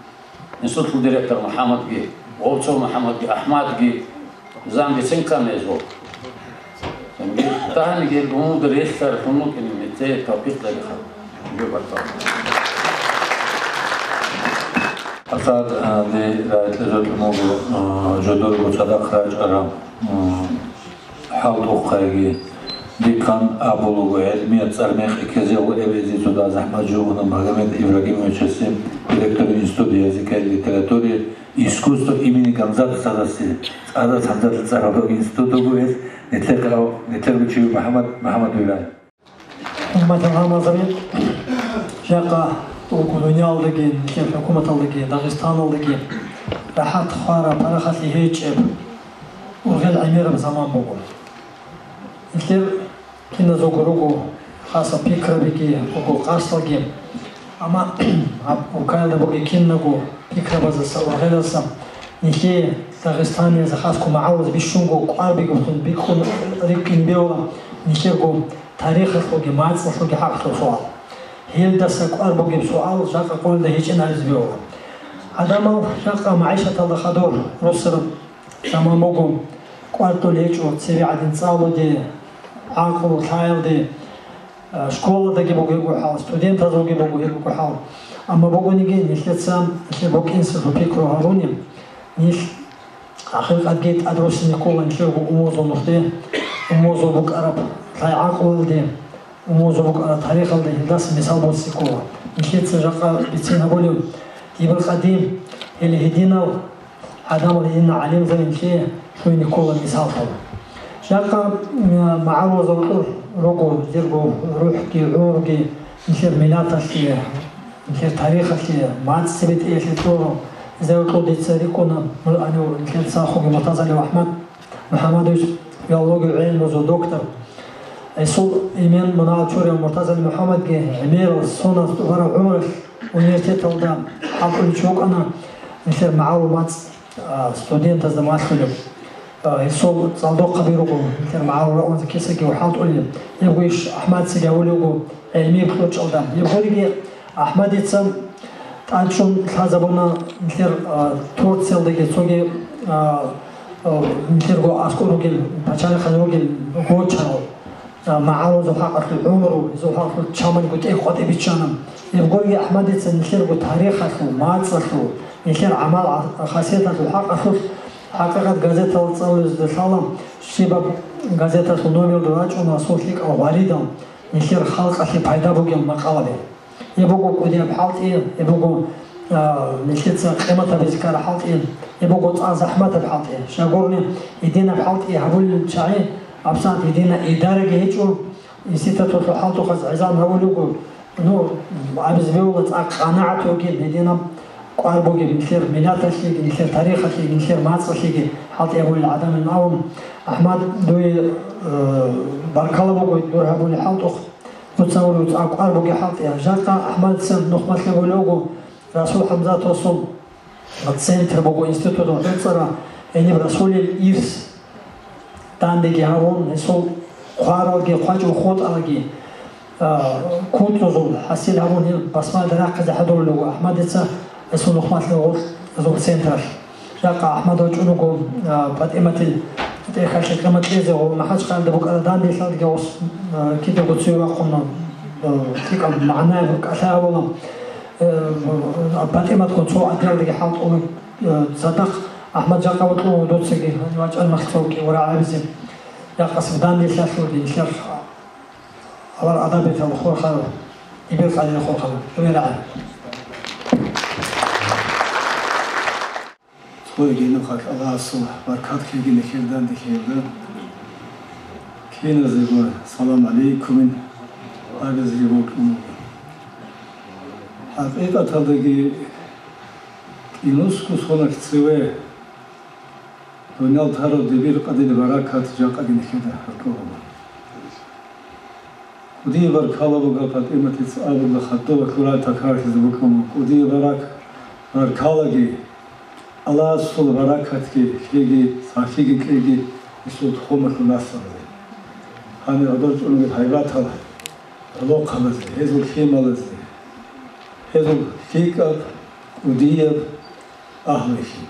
Институтул директор МухӀаммадги, Вовцов МухӀаммадги, АхӀмадги, замги цинкан гьезул. Замги дагьаниги гьел гьумулда релълъаралъун вукӀине метер тавфикъ дариха. Жо бартал. Асад, а, дир рагӀи кьезолъун вуго, а, жодорго цадахъ рачӀараб, м, хӀалтӀухъайги, дихъан абулаго, гӀелмият цӀар мекъи ккезего эбези цо дагь захӀмат жугьуна Магомед Ибрагимовичасе, директору Института языка и литературы, искусства имени Гамзата цӀарасе, цӀадас Гамзатил цӀаралъул институт вуго гьес, нилъер-, нилъерго чи МухӀаммад, МухӀаммад Вилай. ХӀурматал гӀалимзаби, жакъа дунялалдаги, нилъер хӀукуматалдаги, Дагъистаналдаги рахӀат хвараб, парахалъи гьечӀеб, ургъел гӀемераб заман буго. Нилъер киназего руго хасаб пикрабиги, руго къасдалги. Амма гьаб Уркаялда бугеб кинабго пикрабаздаса, ургъелаздаса нилъее, дагъистаниязда, хасго магӀарулазда бищунго кӀвар бигун, бикьун рикӀкӀин бегьула нилъерго тарихалъулги мацӀалъулги хӀакъалъулъ суал. Гьелдаса кӀвар бугеб суал жакъа къоялда гьечӀин гьаризе бегьула. Гьадамал жакъа магӀишаталда хадур руссараб заман буго, кӀвар тӀолеб гьечӀо, цебе гӀадин цӀалуде, гӀакълу лъаялде, а, школадаги буго гьебго хӀал, студентазулги буго гьебго хӀал. Амма бугониги нилъеца, нилъер букӀинсалъул пикру гьаруни, нилъ ахиркъадги тӀадруссине ккола нилъерго умумузул нухде, умумузул букӀараб лъай-гӀакълуялде, умумузул букӀараб тарихалде гьелдаса мисал босе ккола. Нилъеца жакъа бицин гьабулеб, Ибн Къадим, гьеле гьединал гӀадамал, гьединал гӀалимзабин нилъее лъугьине ккола мисаллъун. Жакъа, м, магӀарулазул руго, жидерго рухӀги, гӀумруги, нилъер миллаталъе, нилъер тарихалъе, мацӀ цебетӀиялъе кьурун, гьезда гьоркьоб дица рикӀкӀуна, ну, гьанив нилъер цӀахги Муртазалиев АхӀмад МухӀаммадович, филологиялъул гӀелмузул доктор. Гьесул эмен мунагьал чураяв Муртазалиев МухӀаммадги гӀемерал, соназ тӀубараб гӀумралъ университеталда хӀалтӀулев чи вукӀана, нилъер магӀарул мацӀ, а, студентазда малъулеб. А, гьесул цӀалдохъаби руго, нилъер магӀарул рагӀулазда кисаги хӀалтӀулел. Гьебго иш АхӀмадицаги гьавулев вуго гӀелмияб кьучӀалда. Гьебгониги АхӀмадица тӀадчӀун лъазабуна нилъер, а, Турциялдаги цоги, а, а, нилъерго аскӀор ругел, пачалихъан ругел гочал, а, магӀарулазул хӀакъалъулъ гӀумру, гьезул хӀакъалъулъ чамалго тӀехь къватӀиб биччана. Гьебгоги АхӀмадица нилъерго тарихалъул, мацӀалъул, нилъер гӀамал, а, хасияталъул хӀакъалъулъ, ХӀакъикъат газеталда цӀалулезда лъала, щибаб газеталъул номералда рачӀуна асул лъикӀал гъваридал, нилъер халкъалъе пайда бугел макъалаби. Гьеб буго кӀудияб хӀалтӀи, гьеб буго, а, нилъеца къимат гьабизе ккараб хӀалтӀи. Буго цӀакъ захӀматаб хӀалтӀи. Щай гурони, гьединаб хӀалтӀи гьабулел чагӀи, абсанат гьединаб идараги гьечӀо, институталъул хӀалтӀухъаз гӀезан гьавулев вуго, ну, абизе бегьула цӀакъ къанагӀат бугеб, гьединаб кӀвар бугеб нилъер миллаталъеги, нилъер тарихалъеги, нилъер мацӀалъеги хӀалтӀи гьабулел гӀадамилан абун. АхӀмад, дуе, э, баркала буго дур гьабулел хӀалтӀухъ. Дуца гьабулев цӀакъ кӀвар бугеб хӀалтӀи. Жакъа АхӀмадица нухмалъ гьабулев вуго Расул ХӀамзатовасул центр буго институталъ гӀуцӀараб, гьениб Расулил ирс дандеги гьабун, гьесул хъваралги, хъвачӀун хутӀаралги, а, кутӀрузул хӀасил гьабун, гьеб басмалда рахъизе хӀадурулев вуго АхӀмадица гьесул нухмалъ гьабулел централъ. Жакъа АхӀмад вачӀун вуго, а, ПатӀиматил тӀехьалъе къимат кьезе ва МахӀачхъалада букӀараб данделъалдаги гъос, а, кидаго цеве вахъун, а, лъикӀаб магӀнаяб кӀалъай гьабула. Э, ПатӀиматгун цо отделалдаги хӀалтӀула, э, цадахъ АхӀмад жакъа вукьун вуго дуцаги, вачӀана махцӀалги ва рагӀабизе. Якъасаб данделъалъулги нилъер авар адабетал хурхарав, Дибиркъадил хурхарав, дуе рагӀи. Цо гьединаб хъалъ Аллагьасул баркат ккеги нилъер данделъиялда. Киназего салам гӀалейкумин абизеги бокьун буго. ХӀакъикъаталдаги, кӀинусго соналъ цеве дуниял тарав Дибиркъадил баракат жакъаги нилъеда гьоркьоб буго. КӀудияб баркала буго ПатӀиматица абураб хадув ва лъурай такрарлъизе букӀун буго. КӀудияб барак-, баркалаги, Аллагьасул баракатги ккеги, сахлъиги кьеги гьесул тухумалъул наслабазе. Гьанир гӀодор чӀунги гьайбатал гӀолохъабазе, гьезул лъималазе, гьезул лъикӀаб, кӀудияб агьлуялъе.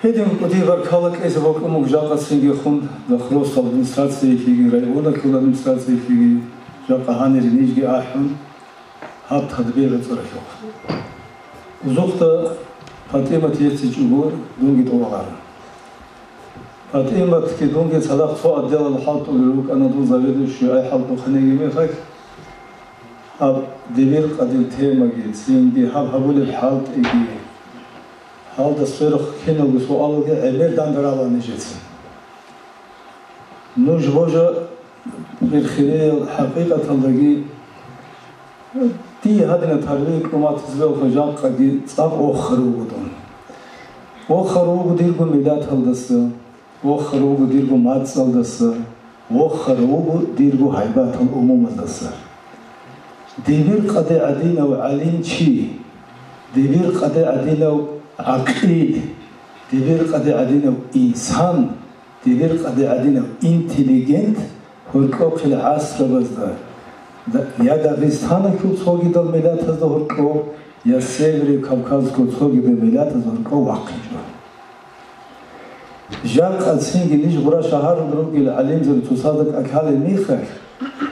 Гьедин кӀудияб баркала кьезе бокьун буго жакъа цинги хун, Дахросал администрациялъеги, районалъул администрациялъеги, жакъа гьанир нижги ахӀун, гьаб тадбир гӀуцӀаралъухъ. Узухъда ПатӀимат еццичӀого дунги тӀубаларо. ПатӀиматги дунги цадахъ цо отделалда хӀалтӀулел рукӀана дун заведующий ай хӀалтӀухъанеги мехалъ, гьаб Дибиркъадил темаги, цинги гьаб гьабулеб хӀалтӀиги, гьалда сверухъ киналго суалалги гӀемер данде рала нижеца. Нуж божа, бирхириял, хӀакъикъаталдаги, дие гьадинаб тарбия кьун батизе бегьулаха жакъаги цӀакъ вохар вуго дун. Вохар вуго дирго миллаталдаса, вохар вуго дирго мацӀалдаса, вохар вуго дирго гьайбатал умумаздаса. Дибиркъаде гӀадинав гӀалимчи, Дибиркъаде гӀадинав гӀакъил, Дибиркъаде гӀадинав инсан, Дибиркъаде гӀадинав интеллигент гьоркьохъел гӀасрабазда, да-, я Дагъистаналъул цогидал миллатазда гьоркьов, я Северо-Кавказалъул цогидал миллатазда гьоркьов вахъинчӀо. Жакъа цинги ниж гъура шагьаралда ругел гӀалимзаби цоцазда кӀалъалел мехалъ,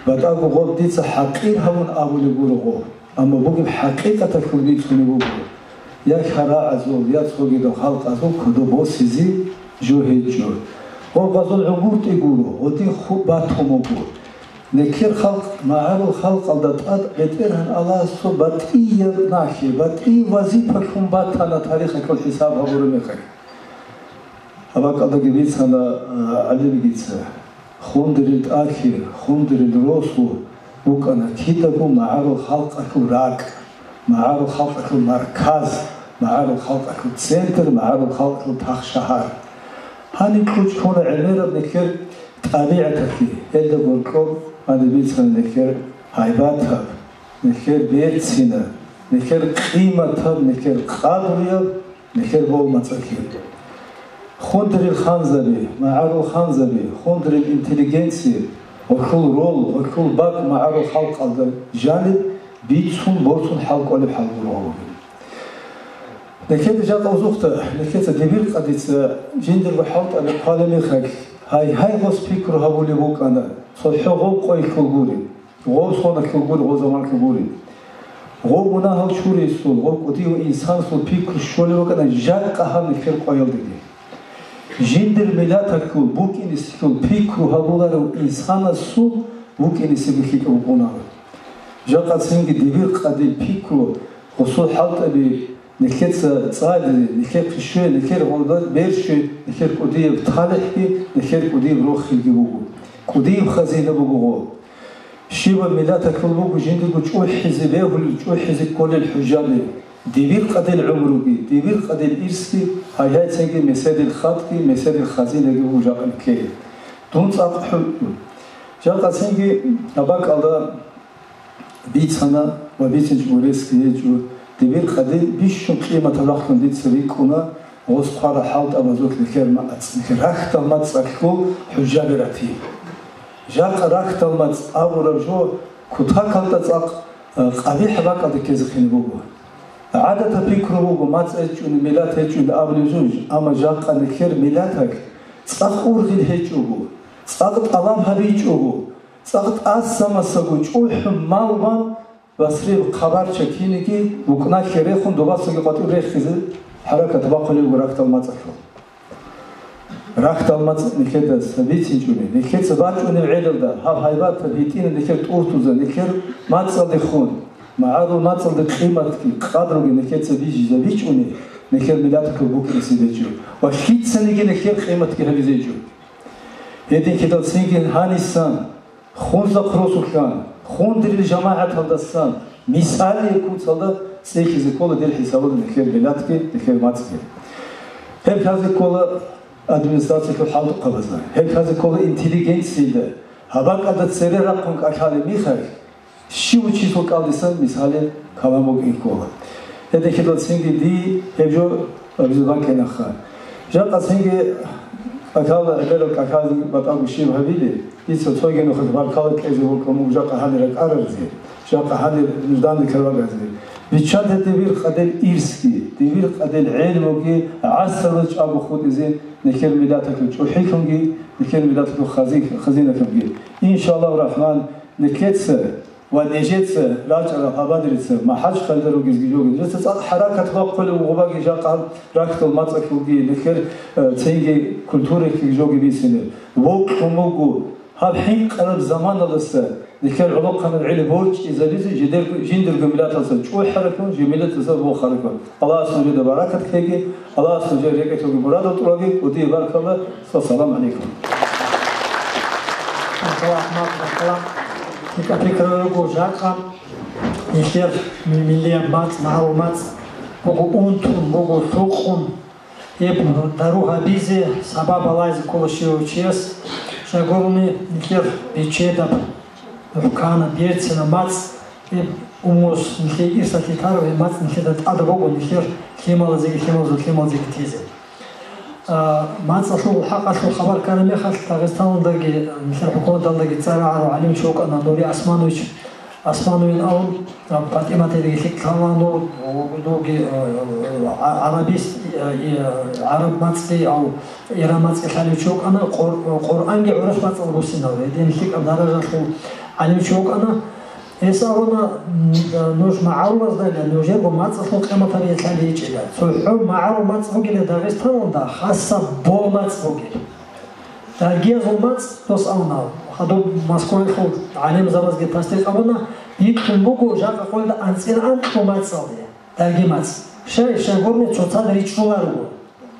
батӀаго гъоб дица хӀакъир гьавун абулеб гуро гъоб, амма бугеб хӀакъикъаталъул бицунеб буго. Я шарагӀазул, я цогидал халкъазул кодоб босизе жо гьечӀо. Гъоб гъазул гӀунгутӀи гуро, гъодин хутӀ батун буго. Нилъер халкъ, магӀарул халкъалда тӀад БетӀергьан Аллагьас цо батӀияб нахи, батӀияб вазипалъун батана тарихалъул хӀисаб гьабураб мехалъ. Гьаб бакӀалдаги бицана, а, гӀалимгица, хундерил тӀахьир, хундерил росу букӀана кидаго магӀарул халкъалъул ракӀ, магӀарул халкъалъул марказ, магӀарул халкъалъул центр, магӀарул халкъалъул тахшагьар. Гьаниб кьучӀ ккуна гӀемераб нилъер тӀабигӀаталъе, гьелда гьоркьоб гьаниб бицана нилъер гьайбатаб, нилъер берцинаб, нилъер къиматаб, нилъер къадруяб, нилъер бов-мацӀалъе. Хундерил ханзаби, магӀарул ханзаби, хундерил интеллигенция, гьелъул рол, гьелъул бакӀ магӀарул халкъалда жаниб бицун, борцун хӀал кӀолеб хӀал гуро гьабугеб. Нилъеда жакъа узухъда, нилъеца Дибиркъадица жиндирго хӀалтӀаби хъвалеб мехалъ, гьай-гьай гъос пикру гьабулеб букӀана, цохӀо гъов къойилъул гури, гъов соналъул гури, гъов заманалъул гури. Гъов мунагьал чуриясул, гъов кӀудияв инсанасул пикру щолеб букӀана жакъа гьаб нилъер къоялдаги. Жиндир миллаталъул букӀинесулъул пикру гьабуларев инсанасул букӀинесеги лъикӀав букӀунаро. Жакъа цинги Дибиркъадил пикру гъосул хӀалтӀаби Нилъеца цӀализе, нилъехъе щве, нилъер гьалда берщве, нилъер кӀудияб талихӀги, нилъер кӀудияб рохелги буго. КӀудияб хазина буго гъо. Щибаб миллаталъул буго жиндирго чӀухӀизе бегьулел, чӀухӀизе кколел хӀужаби, дибир къадил гӀумруги, дибир къадил ирсги, гьайгьайцинги меседил хатӀги, меседил хазинаги буго жакъа нилъее. Дун цӀакъ хӀу-, жакъа цинги гьаб бакӀалда бицана ва бицинчӀого ресги гьечӀо, дибир къадил бищун къиматаб рахълъун дица рикӀкӀуна, гъос хъварал хӀалтӀабазулъ нилъер ма-, нилъер рахьдал мацӀалъул хӀужаби ратизе. Жакъа рахьдал мацӀ абураб жо кутакалда цӀакъ, э, къабихӀ бакӀалде ккезехъин буго. ГӀадатаб пикру буго, мацӀ гьечӀони, миллат гьечӀони абулеб жо, амма жакъа нилъер миллаталъ цӀакъ ургъел гьечӀого, цӀакъ тӀалаб гьабичӀого, цӀакъ тӀаса-масаго чӀухӀун мал бан, Басрияб хабарча киниги букӀналъе рехун, добасаги къватӀиб рехизе хӀаракат бахъулеб буго рахьдал мацӀалъул. Рахьдал мацӀ нилъеда бицинчӀони, нилъеца бачӀунеб гӀелалда, гьаб гьайбатаб гьитӀинаб нилъер тӀуртӀузда, нилъер мацӀалдехун, магӀарул мацӀалда къиматги, къадруги нилъеца бижизабичӀони, нилъер миллаталъул букӀине гьечӀо ва лъицаниги нилъер къиматги гьабизе гьечӀо. Гьединлъидал цинги гьанисан, Хунзахъ росулъан, хундирил жамагӀаталдасан, мисалие куцалда цӀехизе ккола дир хӀисабалда нилъер миллатги, нилъер мацӀги. Гьеб лъазе ккола администрациялъул хӀалтӀухъабазда, гьеб лъазе ккола интеллигенциялда, гьаб бакӀалда цере рахъун кӀалъалеб мехалъ, щив чиясул кӀалдисан мисалил калам букӀин ккола. Гьединлъидал цинги дие гьеб жо абизе бакӀинаха. Жакъа цинги кӀалъала гӀемерал кӀалъазе батӀаго щиб гьабилеб, дица цоги нухалъ баркала кьезе вукӀун вуго жакъа гьанир ракӀаразе, жакъа гьанир нуждани ккараб бакӀазе. Биччаде дибир къадил ирсги, дибир къадил гӀелмуги гӀасалаз чӀаго хутӀизе нилъер миллаталъул чӀухӀилъунги, нилъер миллаталъул хази-, хазиналъунги. Иншаллагьу рахман, нилъеца ва нижеца рачӀарал гьабадрица, МахӀачхъалда ругезги жоги, нижеца цӀакъ хӀаракат бахъулев гъубаги жакъа рахьдал мацӀалъулги, нилъер, э, цинги культуралъулги жоги бицинеб. Вокьун буго, гьаб хӀинкъараб заманалдаса нилъер гӀолохъанаб гӀелеб борчӀизабизе жидерго, жиндирго миллаталдаса чӀухӀаралъун, жи миллаталдаса вохаралъун. Аллагьас нужеда баракат ккеги, Аллагьас нужер рекӀелъулги мурадал тӀураги, ва дие баркалла. Ассаламу гӀалайкум. Баркалла, Ахмад, баркалла. ЛъикӀаб пикру руго жакъа. Нилъер ми-, миллияб мацӀ, магӀарул мацӀ буго унтун, буго лъукъун. Гьеб дару гьабизе, сабаб балайзе ккола щивав чияс. Щайгурони нилъер бечедаб, мухӀканаб, берцинаб мацӀ, гьеб умус нилъее ирсалъе тараб гьеб мацӀ нилъеда тӀадаб буго, нилъер лъималазеги, лъималазул лъималазеги тезе. А, мацӀалъул хӀакъалъулъ хабар ккараб мехалъ, Дагъистаналдаги, нилъер хӀукуматалдаги цӀар гӀарав гӀалимчи вукӀана Нури Османович. Османовин авун, а, ПатӀиматидаги лъикӀ лъала, ну, дуги, а, а, гӀарабист, а, и, а, гӀараб мацӀги, ав, иран мацӀги лъалев чи вукӀана, Къур-, Къуръанги гӀурус мацӀал буссинав, гьедин лъикӀаб даражалъул гӀалимчи вукӀана. Гьес абуна, м, нуж магӀарулазда нужерго мацӀалъул къимат гьабиялъ гьечӀила. ЦохӀо магӀарул мацӀ бугила Дагъистаналда, хасаб бо мацӀ бугила. Даргиязул мацӀ дос абуна, хадуб Москваялъул гӀалимзабазги тасдикъ абуна, бикьун буго жакъа къоялда анцӀила анкьго мацӀалде, дарги мацӀ. Щай, щайгурни цоцазда ричӀчӀуларого.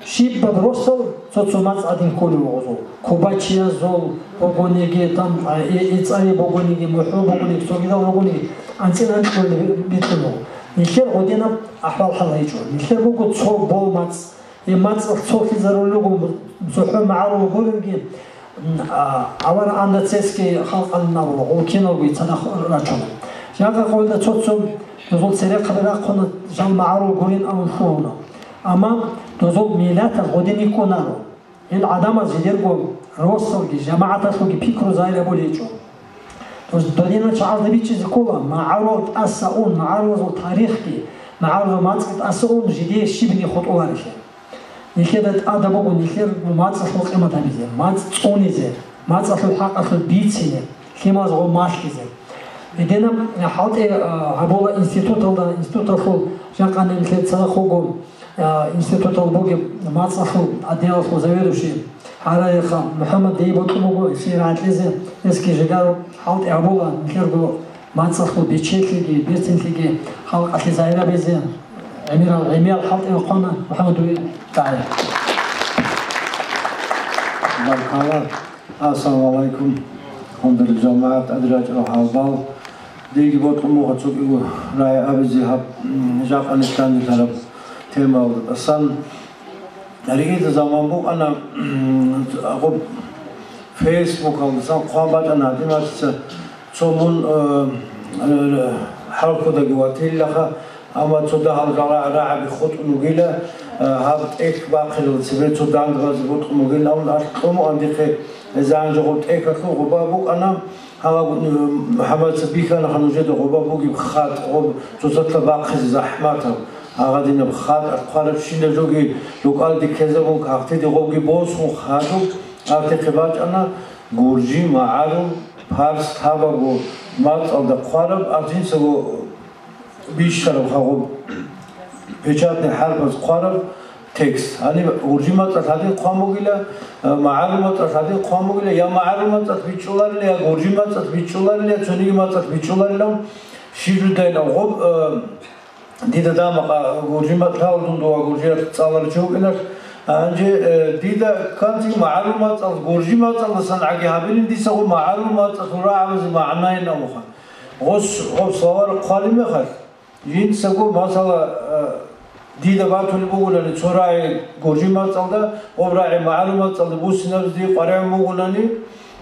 Щибаб росал цо-цо мацӀ гӀадин кколев вугъозул. Кубачиязул бугониги, там, а, и, ицӀари бугониги, мухӀу бугониги, цогидал бугониги, анцӀила анкьго бикьун буго. Нилъер гъодинаб ахӀвал-хӀал гьечӀо. Нилъер буго цо бо мацӀ. Гьеб мацӀалъ цолъизарулел руго, цохӀо магӀарул гуревги, м, а, авараганда цесги халкъалин абула, гъол киналго цадахъ рачуна. Жакъа къоялда цо-цо дозул церехъаби рахъуна, жал магӀарул гурин абун лъугьуна. Амма дозул миллаталъ гъодин йикӀунаро. Гьел гӀадамаз жидерго росалги, жамагӀаталъулги пикру загьир гьабулеб гьечӀо. Дос-, додинал чагӀазда бичӀчӀизе ккола, магӀарул тӀаса ун, магӀарулазул тарихги, магӀарулазул мацӀги тӀаса ун, жидее щибни хутӀуларелъул. Нилъеда тӀадаб буго нилъер мацӀалъул къимат гьабизе, мацӀ цӀунизе, мацӀалъул хӀакъалъулъ бицине, лъималаз гъов малъизе. Гьединаб хӀалтӀи, а, гьабула институталда, институталъул жакъа нилъер цадахъ вуго, а, институтал бугеб мацӀалъул отделалъул заведующий гьарайха МухӀаммад дие бокьун буго, гьесие рагӀатлъизе, гьесги жигару хӀалтӀи гьабула нилъерго мацӀалъул бечелъиги, берцинлъиги халкъалъе загьир гьабизе. ГӀемерал, гӀемерал хӀалтӀи вахъана МухӀаммад Вели ТӀагӀи. Баркала. Ассаламу алейкум. Алхамдулилла, жамагӀат, адрачӀал гьалбал. Диги бокьун буго цо кӀиго рагӀи абизе гьаб, м, жакъа нилъ данделъараб темаялда тӀасан. Ригида заман букӀана, м, гъуб фейсбукалдасан хъван бачӀана гьадинаб мацаца цо мун, э, э, хӀалхьудаги ватилаха, амма цо дагьал рагӀа-, рагӀаби хутӀун вугила, э, гьаб тӀехь бахъилал цебе цо дандбазе бутӀун вугила, амма алъ кьумуан дихъе гьезан жо гъуб тӀехьалъул гъуба букӀана. Гьала, м, гьабаца бихьана нужеда гъоба бугеб хатӀ, гъоб цоцазда бахъизе захӀматаб, гьагъадинаб хатӀ, хъварабщинаб жоги рукӀалде ккезабун, кагътиде гъобги босун хадуб, артехъе бачӀана гуржи, магӀарул, парс, лъабабго мацӀалда хъвараб, арзинцаго бищараб хагъуб, печатный хӀарпаз хъвараб текст. Гьаниб гуржи мацӀалъ гьадин хъван бугила, э, магӀарул мацӀалъ гьадин хъван бугила, я магӀарул мацӀалъ бичӀчӀуларила, я гуржи мацӀалъ бичӀчӀуларила, я цониги мацӀалъ бичӀчӀуларила. Щиб жудайилан гъоб, э, дида дамакъа гуржи мацӀалъ, дун дова гуржиялъ цӀаларав чи вукӀиналъ, гьанже, э, дида канцин магӀарул мацӀалъ, гуржи мацӀалдасан гӀаги гьабилин, дица гъоб магӀарул мацӀалъул рагӀабазе магӀнайин абуха. Гъос, гъоб словарь хъвалеб мехалъ, жинцаго, масала, э, дида батулеб бугунани цо рагӀи гуржи мацӀалда, гъоб рагӀи магӀарул мацӀалда буссинабизе къваригӀун бугунани,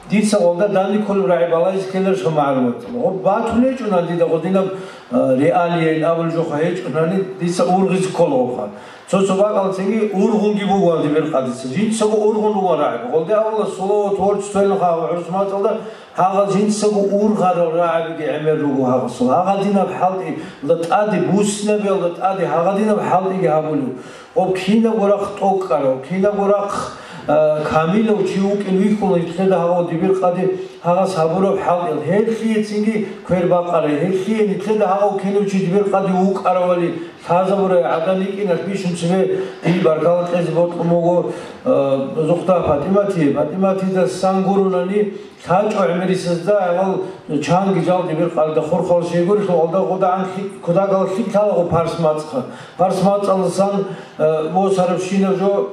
дица гъолда данде кколеб рагӀи балагьизе ккеларищ гьаб магӀарул мацӀалда? Гъоб батулей гьечӀунани дида гъодинаб, э, реалияйин абулеб жоха гьечӀунани, дица ургъизе ккола гъобха. Цо-цо бакӀалцинги ургъунги бугоан дибир къадица. Жинцаго ургъун ругоан рагӀи. Гъолде абула, слово творчествоялъул гьаб гӀурус мацӀалда гьагъал жинцаго ургъарал рагӀабиги гӀемер руго гьагъасул. Гьагъадинаб хӀалтӀиялда тӀаде, буссинабиялда тӀаде гьагъадинаб хӀалтӀиги гьабулев. Гъоб кинабго рахъ тӀокӀкӀарав, кинабго рахъ, а, камилав чи вукӀин вихьула нилъеда гьагъав дибир къади гьагъас гьабураб хӀалтӀиял. Гьелъиецинги квер бакъарай, гьелъие нилъеда гьагъав кинав чи дибир къади вукӀаравали лъазабурай гӀадан йикӀиналъ бищун цебе дие баркала кьезе бокьун буго, а, Зухда ПатӀиматие. ПатӀиматидасан гурунани, лъачӀо гӀемерисезда гьавал чанги жал дибир къалда хурхал щайгурелъул алда гъодагӀан лъи-, кодагал лъикӀ лъалаго парс мацӀха. Парс мацӀалдасан, э, босарабщинаб жо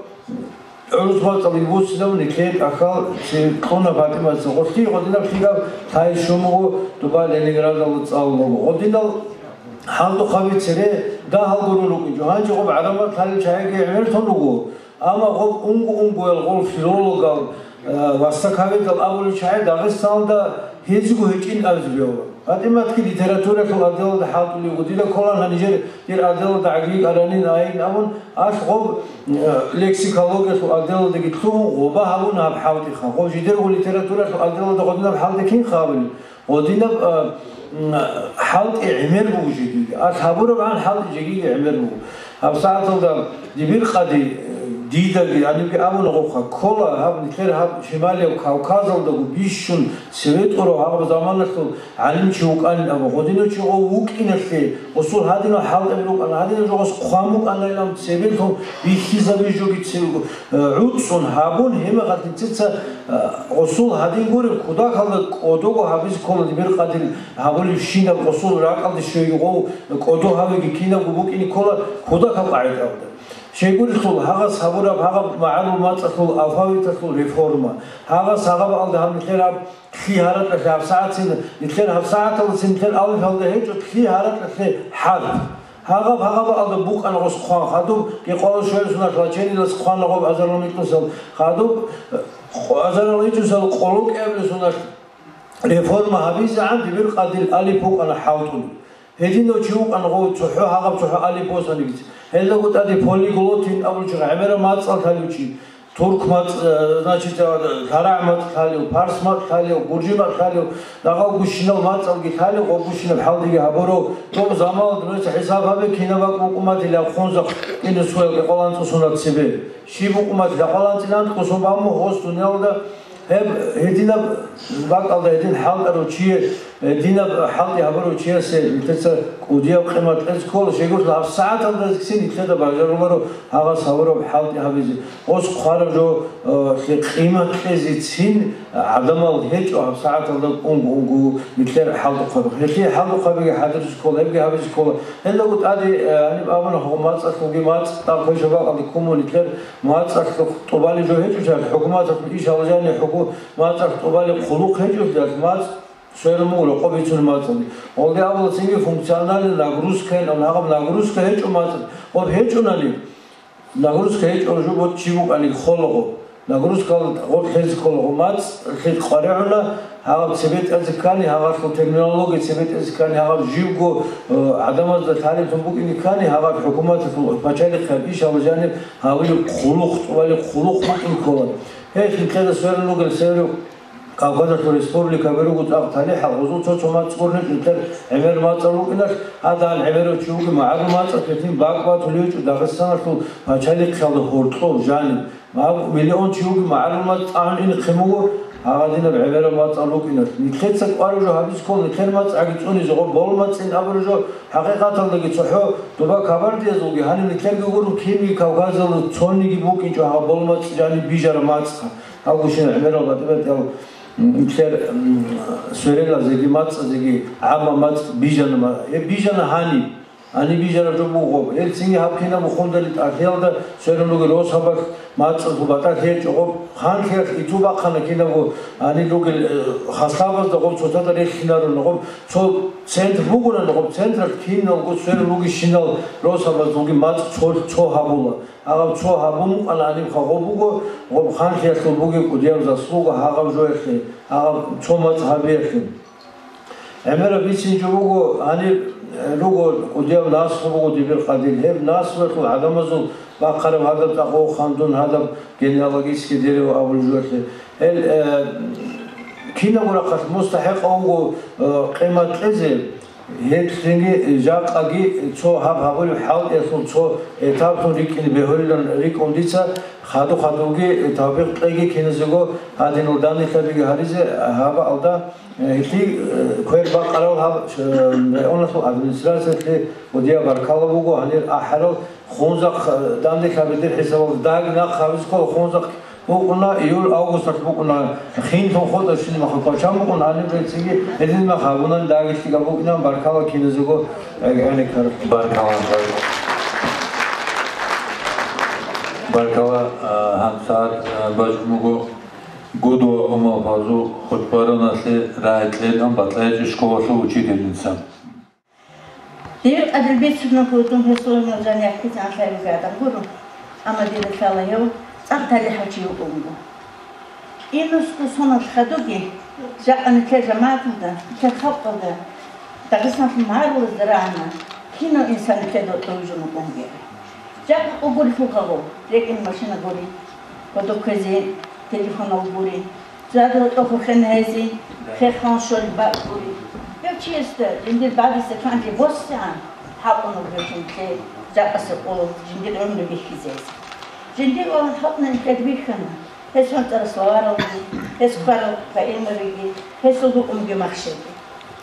гӀурус мацӀалги буссинаб, нилъее тӀахьал ци кьуна ПатӀиматица. Гъолъие гъодинаб лъикӀаб лъай щун буго, дуба Ленинградалда цӀалун буго. Гъодинал хӀалтӀухъаби цере дагьал гурун рукӀинчӀо. Гьанже гъоб гӀадамал лъалел чагӀиги гӀемер тун руго. Амма гъоб унго-унгоял гъол филологал, э, востоковедал абулел чагӀи Дагъистаналда гьезиго гьечӀин абизе бегьула. ПатӀиматги литературалъул отделалда хӀалтӀулев вуго. Дида кколан гьанижер дир отделалда гӀаги аранин айин абун, алъ гъоб, э, лексикологиялъул отделалдаги лъугьун гъоба гьабун гьаб хӀалтӀиха. Гъоб жидерго литературалъул отделалда гъодинаб хӀалтӀи кинха гьабулеб? Гъодинаб, а, м, хӀалтӀи гӀемер буго жеги. Алъ гьабурабгӀан хӀалтӀи жегиги гӀемер буго. ГьабсагӀаталда дибир къади, э, дидаги гьанибги абуна гъобха, ккола гьаб нилъер гьаб Шималияб Кавказалдаго бищун цеве тӀурав гьаб заманалъул гӀалимчи вукӀанин абу. Гъодинав чи гъов вукӀиналъе, гъосул гьадинал хӀалтӀаби рукӀана, гьадинал жо гъос хъван букӀанайилан цебелъун бихьизаби жоги цевего. Э, гӀуцӀцӀун гьабун, гьебмехалъ нилъеца, э, гъосул гьадин гуреб, кудахъалда кӀодого гьабизе ккола дибир къадир гьабулебщинаб гъосул ракӀалде щвеги гъов кӀодо гьавиги кинабго букӀине ккола кудахъаб къагӀидалда. Щайгурелъул, гьагъас гьабураб гьагъаб магӀарул мацӀалъул, алфавиталъул реформа, гьагъас гьагъаб алда гьаб нилъер гьаб лъи гьаракьалъе гьабсагӀатцин, нилъер гьабсагӀаталдацин нилъер алфавиталда гьечӀо лъи гьаракьалъе хӀарп. Гьагъаб, гьагъаб алда букӀана гъос хъван, хадуб кӀикъоялда щуялда соналъ лаченилас хъвана гъоб азарал микьнусал, хадуб, э, азарал ичӀусал къоло кӀиабилеб соналъ реформа гьабизегӀан дибир къадил алиф букӀана хӀалтӀулеб. Гьединав чи вукӀана гъов цохӀо, гьагъаб цохӀо алиф босаниги. Гьелдаго тӀаде полиглотин абулев чи, гӀемераб мацӀал лъалев чи. Турк мацӀ, э, значит, э, лъарагӀ мацӀ лъалев, парс мацӀ лъалев, гуржи мацӀ лъалев, дагъал гущинал мацӀалги лъалев, гъоб гущинаб хӀалтӀиги гьабурав, доб заманалда нужеца хӀисаб гьабе, кинаб бакӀ букӀуматил гьаб хунзахъ кӀиго суял кӀикъоялда анцӀго соналъ цебе. Щиб букӀуматил гьаб кӀикъоялда анцӀила анкь къосун бан буго гъос дуниялалда, гьеб гьединаб бакӀалда гьедин хӀалтӀарав чие Э, динаб хӀалтӀи гьабурав чиясе нилъеца кӀудияб къимат кьезе ккола, щайгурелъул гьабсагӀаталдазецин нилъеда бажаруларо гьагъас гьабураб хӀалтӀи гьабизе. Гъос хъвараб жо, э, лъи-, къимат кьезецин гӀадамал гьечӀо гьабсагӀаталда унго-унго нилъер хӀалтӀухъаби. Гьелъие хӀалтӀухъабиги хӀадуризе ккола, гьебги гьабизе ккола. Гьелдаго тӀаде, э, гьаниб абуна, гьаб мацӀалъулги мацӀ, тӀакӀ квешаб бакӀалде ккун буго нилъер мацӀалъухъ тӀубали жо гьечӀолъиялъ, хӀукуматалъ ишалъ жаниб хӀуку-, мацӀалъ тӀубали хъулухъ гьечӀолъиялъ, мацӀ сверун буго рокъоб бицунеб мацӀалде. Гъолде абула цинги функциональный нагрузкайин абун, гьагъаб нагрузка гьечӀо мацӀалъ. Гъоб гьечӀунани, нагрузка гьечӀо жо бо-, чи букӀани холагъо. Нагрузкал гъоркь гьез кколаго мацӀ лъикъ къваригӀуна, гьагъаб цебетӀазе ккани, гьагъалъул терминология цебетӀазе ккани, гьагъаб живго, э, гӀадамазда лъалеб тун букӀине ккани, гьагъаб хӀукуматалъул пачалихъаб ишал жаниб гьавилеб хъулухъ, тӀубали хъулухъ букӀин ккола. Гьей, хинкъеда сверун ругел Северо-Кавказалъул республикаби руго цӀакъ талихӀал, гъозул цо-цо мацӀ гурничӀ нилъер гӀемер мацӀал рукӀиналъ, гьадагӀан гӀемерав чи вугев магӀарул мацӀал гьедин бакӀ-батулев гьечӀо Дагъистаналъул пачалихъалда гьоркьов жаниб. Гьаб миллион чи вугев магӀарул мацӀ цӀагӀун инехъин буго, гьагъадинаб гӀемераб мацӀал рукӀиналъ. Нилъеца кӀвараб жо гьабизе ккола, нилъер мацӀ гьаги цӀунизе, гъоб боло мацӀин абураб жо, хӀакъикъаталдаги цохӀо доба кабардиязулги, гьаниб нилъерги гурун, кинниги Кавказалда цониги букӀинчӀо гьаб боло мацӀ жаниб бижараб мацӀха. Гьаб гущин гӀемерал батӀи-батӀиял, м, нилъер, м, сверелазеги мацӀазеги гӀамма мацӀ бижана ма-, гьеб бижана гьаниб. Гьаниб бижараб жо буго, гьел цинги гьаб кинабго хундали тӀахьиялда сверун ругел росабалъ мацӀалъул батӀалъи гьечӀо, гъоб ханлъиялъ иту бахъана кинабго гьаниб ругел, э, хаслабазда гъоб цоцазда релълъинарун, гъоб цо центр бугони, гъоб централъ киналго сверун ругещинал росабазулги мацӀ цо, цо гьабула. Гьагъаб цо гьабун букӀана гьанибха гъоб буго, гъоб ханлъиялъул бугеб кӀудияб заслуга гьагъаб жоялъе, гьагъаб цо мацӀ гьабиялъе. ГӀемераб бицинчӀо буго, гьаниб, э, руго кӀудияб наслу буго дибир къадир. Гьеб наслуялъул гӀадамазул бахъараб гьадаб тӀакъо хандун, гьадаб генеалогический дерево абулеб жоялъе. Гьел, э, кинабго рахъалъ мустахӀикъав вуго, э, къимат кьезе, гьелъинги жакъаги цо гьаб гьабулеб хӀалтӀиялъул цо этаплъун рикӀкӀине бегьулилан рикӀкӀун дица, хадув-хадувги тавбикъ кьеги киназего гьадинал данделъабиги гьаризе гьабаалда. Гьелъи, э, квер бакъарал гьаб, э, районалъул администрациялъе кӀудияб баркала буго, гьанир ахӀарал хунзахъ, э, данделъаби дир хӀисабалда даги нахъ гьабизе ккола, хунзахъ букӀуна, июль-августалъ букӀуна, хинлъун хутӀа шинимахъа квачан букӀун, гьаниб бецинги гьедин мах гьабунани даги лъикӀаб букӀинан, баркала киназего, э, гӀенеккараб. Баркала. Баркала, а, гьанцад, а, бачӀун буго. Гудо Умал Фазу хутбараналъе рагӀи кьелан батӀаячӀи школалъул учительница. Дир къадир бицунаб гьудун гьесул жанив хъизан лъаризе адам гуро, амма дида лъала гьев цӀакъ талихӀав чи вукӀун вуго. Инусго сонал хадуги, жакъа нилъер жамагӀаталда, нилъер халкъалда, Дагъистаналъул магӀарулазда рагӀана, кинав инсан нилъеда гьоркьов вижун вукӀунги. Жакъа къо гурелъул гьаву, рекӀин машина гури, гьодо кквезе телефонал гури, жада гьоркьов хурхен гьезе, хехлъун щолеб бакӀ гури. Гьев чиясда жиндир бадиса кванлъи босигӀан хӀалтӀун вугевлъун лъе жакъасе къо жиндир гӀумру бихьизе. Жиндир валан хӀалтӀунани тӀадбихьана, гьес гьанцӀарас лаваралги, гьес кварал поэмабиги, гьесул гьукъумги махщелги.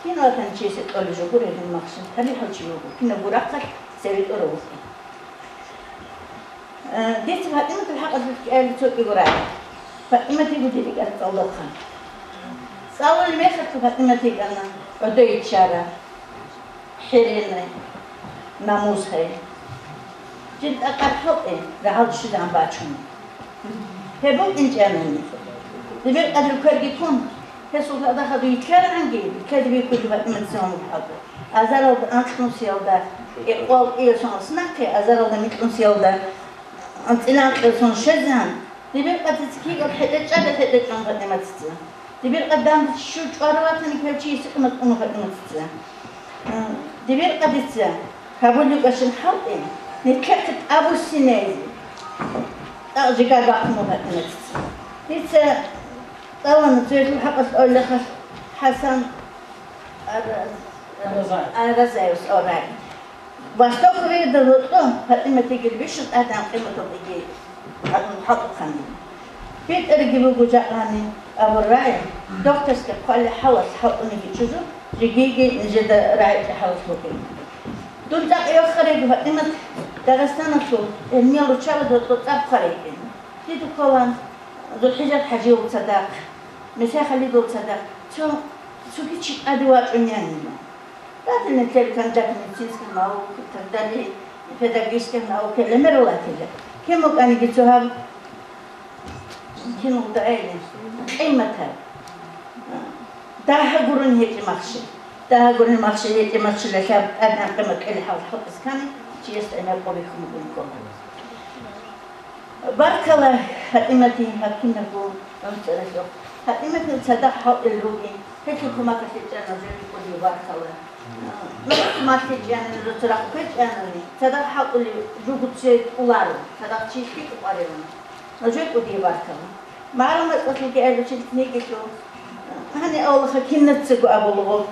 Кин ватан чиясе кьолеб жо гури гьеб махщел, талихӀав чи вуго, кинабго рахъалъ цеве тӀура вуго. Э, дица ПатӀиматил хӀакъалъулъ кӀиабилеб цо кӀиго рагӀи. ПатӀимат йиго дир рикӀкӀад цӀалдохъан. ЦӀалулеб мехалъ ПатӀимат йикӀана гӀодой чара, хӀеренай, намусай. Жинда тӀакъаб хӀалтӀи рагӀалде щвезегӀан бачуна. Гьеб букӀинчӀебани, дибир къадир кверги ккун, гьесул гьадахъа дуй йитлъарагӀанги, йитлъаде бихьулеб ПатӀимат цеван вугеб хӀалтӀи. Азаралда анкьнусиялда, кӀикъоялда кӀиялъ соналъ нахъе, азаралда микьнусиялда анцӀила анкьиялъ соналъ щвезегӀан, дибир къадица кигаб хӀетӀе чӀаго хӀетӀе чӀун ПатӀиматица. Дибир къадан щив чӀвара ватани, гьев чи гьесихъе мацӀуна ПатӀиматица. Дибир къадица гьабулеб букӀанщин хӀалтӀи, нилъехъе тӀабуссинейзе тӀакъ жигар бахъуна ПатӀиматица. Дица цӀалана цоялъул хӀакъалъулъ Хасан Араз-, Аразаев. Аразаевс орай. Восток вегӀидал гьоркьо ПатӀимат йигила бищун тӀадегӀан къиматалдеги хӀалтӀухъанин. БетӀерги буго жакъани абурай, докторская хъвалеб хӀалалъ хӀалтӀунеги чӀужу, Жегиги нижеда рагӀи хӀалалъуги. Дун цӀакъ йохарайги, ПатӀимат Дагъистаналъул гӀилмиял руччабазда цӀакъ хъварайги. Дида ккола ЗулхӀижат ХӀажиевул цадахъ, Муса Халидовул цадахъ, цо, цоги чи тӀаде вачӀунеанила. Дадина нилъер кандидат медицинских наук, и так далее, педагогических наук, гӀемерал ратила. Кин вукӀаниги цо гьаб, кин вугони къиматаб. Дагьа гурони гьечӀеб махщел. Дагьа гурони махщел гьечӀеб махщел, гьаб тӀадегӀан къимат кьела хӀал-, хӀалтӀизе ккани, чиясда гӀемер къо бихьун бугин ккола. Баркала, ПатӀиматил гьаб кинабго гӀумцӀаралъухъ. ПатӀиматил цадахъ хӀалтӀулел ругин, гьелъул кумекалъе чӀана жо кӀудияб баркала. Нух малъичӀани, нух цадахъ кквечӀани, цадахъ хӀалтӀулев жугьуцци кӀоларо, цадахъ чи лъикӀ къварилан. Нужер кӀудияб баркала. МагӀарул мацӀалъулги гӀелучел книгилъул, гьаниб авлаха кинацаго абулеб,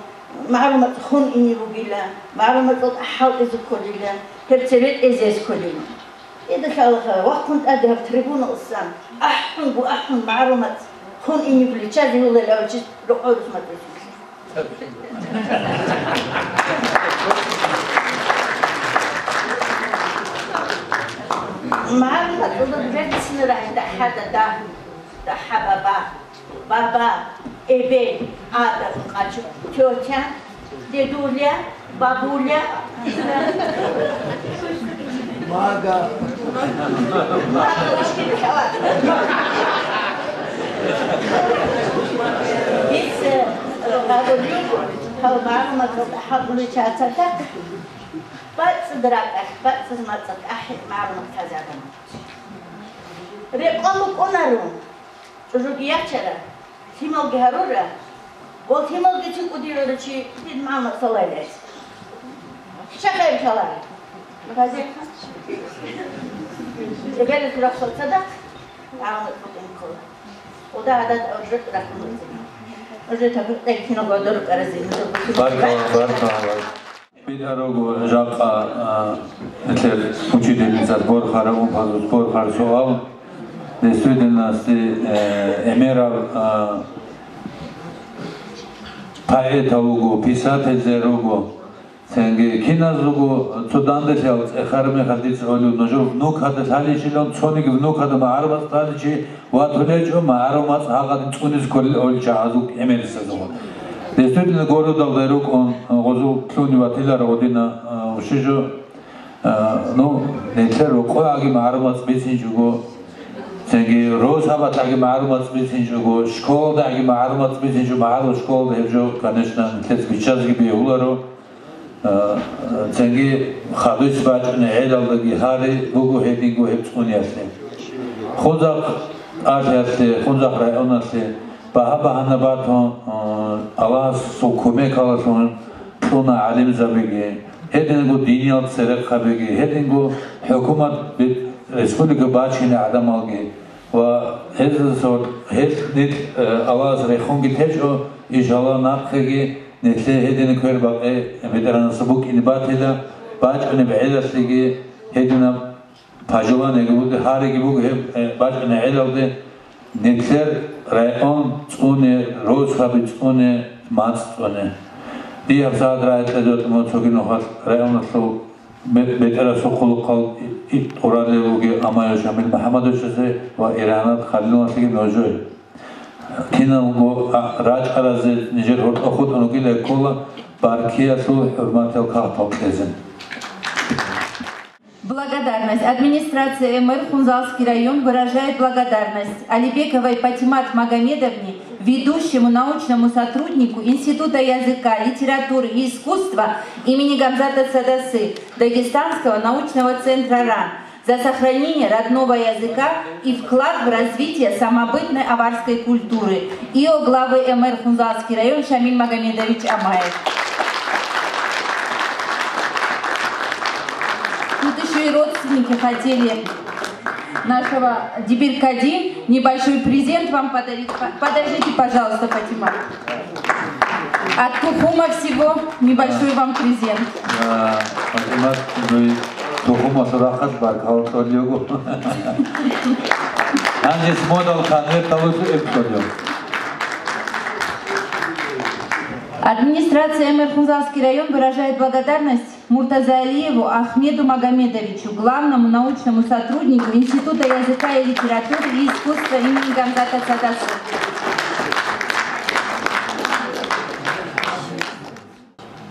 магӀарул мацӀ хун ине бугила, магӀарул мацӀал тӀад хӀалтӀизе кколила, гьеб цебе тӀезе кколила. Дида лъалаха, вахъун тӀаде гьаб трибуналъусан ахӀунго ахӀун магӀарул мацӀ хун инеги личазе гьулел авлучи рокъов рус мацӀалъулъе. МагӀарул мацӀалда берцинаб рагӀи: дагьа дада, дагьа баба, баба, эбел, адаб, къачу, тётя, дедуля, бабуля. Мага. Дица гьабулеб, гьав магӀарул мацӀалда хӀалтӀулел чагӀазда цадахъ бацӀцӀад ракӀалъ, бацӀцӀад мацӀалъ ахӀи магӀарул мацӀ лъазе гьабуна. Рекъон букӀунаро, чӀужуги ячара, лъималги гьарурра, ва лъималгицин кӀудияв чи дир магӀарул мацӀ лъалайилан. Щай хӀалалъ? Эбелалъул рахъалъ цадахъ магӀарул мацӀ букӀине ккола. Уда гьадад авжут рахъун вуцина. Уже табихъ тӀекӀинаб гьадур рукӀаразе. Баркала, баркала. БитӀарабго жакъа, а, нилъер учительница борхараб, унпазул борхараб суал. Действительности, э, гӀемераб, а, поэтав вуго, писательзе руго. Цинги киназдаго цо данделъи цӀехараб мехалъ дица гьолев, нужер внукада лъалищилан, цониги внукада магӀарул мацӀ лъалев чи ватулечӀо, магӀарул мацӀ гьагъадин цӀунизе кколел гьолел чагӀазул гӀемерисезего. Действительно, городалда рукӀун, гъозул лъугьун ватиларо гъодина, а, ущи жо, а, ну, нилъер рокъоягӀаги магӀарул мацӀ бицинчӀого, цинги росабалъаги магӀарул мацӀ бицинчӀого, школадаги магӀарул мацӀ бицинчӀого, магӀарул школада гьеб жо, конечно, нилъеца биччазеги бегьуларо. А, цинги хадуй бачӀунеб гӀелалдаги гьари буго гьединго гьеб цӀуниялъе. Хунзахъ тӀалъиялъе, Хунзахъ районалъе багьа-багьана батун, а, Аллагьасул кумекалалъун кьуна гӀалимзабиги, гьединго диниял церехъабиги, гьединго хӀукумат бе-, республика бачине гӀадамалги. Ва гьезда сордо гьел нилъ, э, Аллагьас рехунги течӀо, иншаллагь, нахъеги нилъее гьединаб квербакъи ветеранасда букӀине батила, бачӀунеб гӀелалъеги гьединаб пожеланиеги буго, гьариги буго гьеб, э, бачӀунеб гӀелалде, нилъер район цӀуне, росаби цӀуне, мацӀ цӀуне. Дие гьабсагӀат рагӀи кьезе ватӀа мун цоги нухалъ районалъул бе-, бетӀерасул хъулухъал и-, и-, тӀуралел ругел Амаев Шамил МухӀамадовичазе ва Иранат Халиловналъеги нужее. Киналго, а, рачӀаразе нижер гьоркьоб хутӀун ругелай ккола баркиялъул хӀурматиял кагътал кьезе. Благодарность. Администрация М Р Хунзалский район выражает благодарность Алибековой Патимат Магомедовне, ведущему научному сотруднику Института языка, литературы и искусства имени Гамзата Садасы Дагестанского научного центра РАН, за сохранение родного языка и вклад в развитие самобытной аварской культуры. И о главы М Р Хунзалский район Шамиль Магомедович Амаев. Тут еще и родственники хотели нашего Дибиркадим небольшой презент вам подарить. По-, подождите, пожалуйста, Патимат. От Тухума всего небольшой вам презент. Да, Патимат, вы Тухума сурахат баркал тольёго. Анжи смодал конверт алусу эп тольёг. Администрация Мэр Хунзахский район выражает благодарность Муртазаалиеву Ахмеду Магомедовичу, главному научному сотруднику Института языка и литературы и искусства имени Гамзата Цадасы.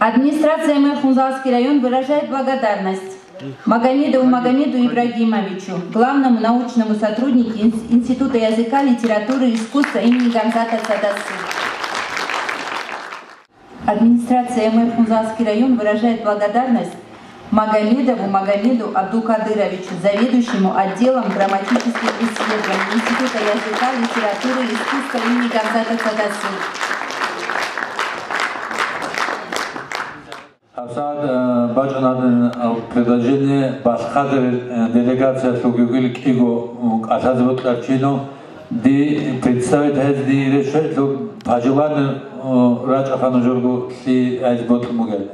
Администрация Мэр Хунзахский район выражает благодарность Магомедову Магомеду Ибрагимовичу, главному научному сотруднику Инс- Института языка, литературы и искусства имени Гамзата Цадасы. Администрация Мэр Хунзахский район выражает благодарность Магомедову Магомеду Абдулкадыровичу, заведующему отделом драматических исследований Института языка, литературы и искусства имени Гамзата Цадасы. ГьабсагӀат, э, бачӀана, э, предложение балъгъадер, э, делегациялъул гугил кӀиго, э, кӀалъазе бокьарчино. Ди представить гьез ди решетлъу пожелание, э, рачӀахъана журго лъи гьез бокьун бугел.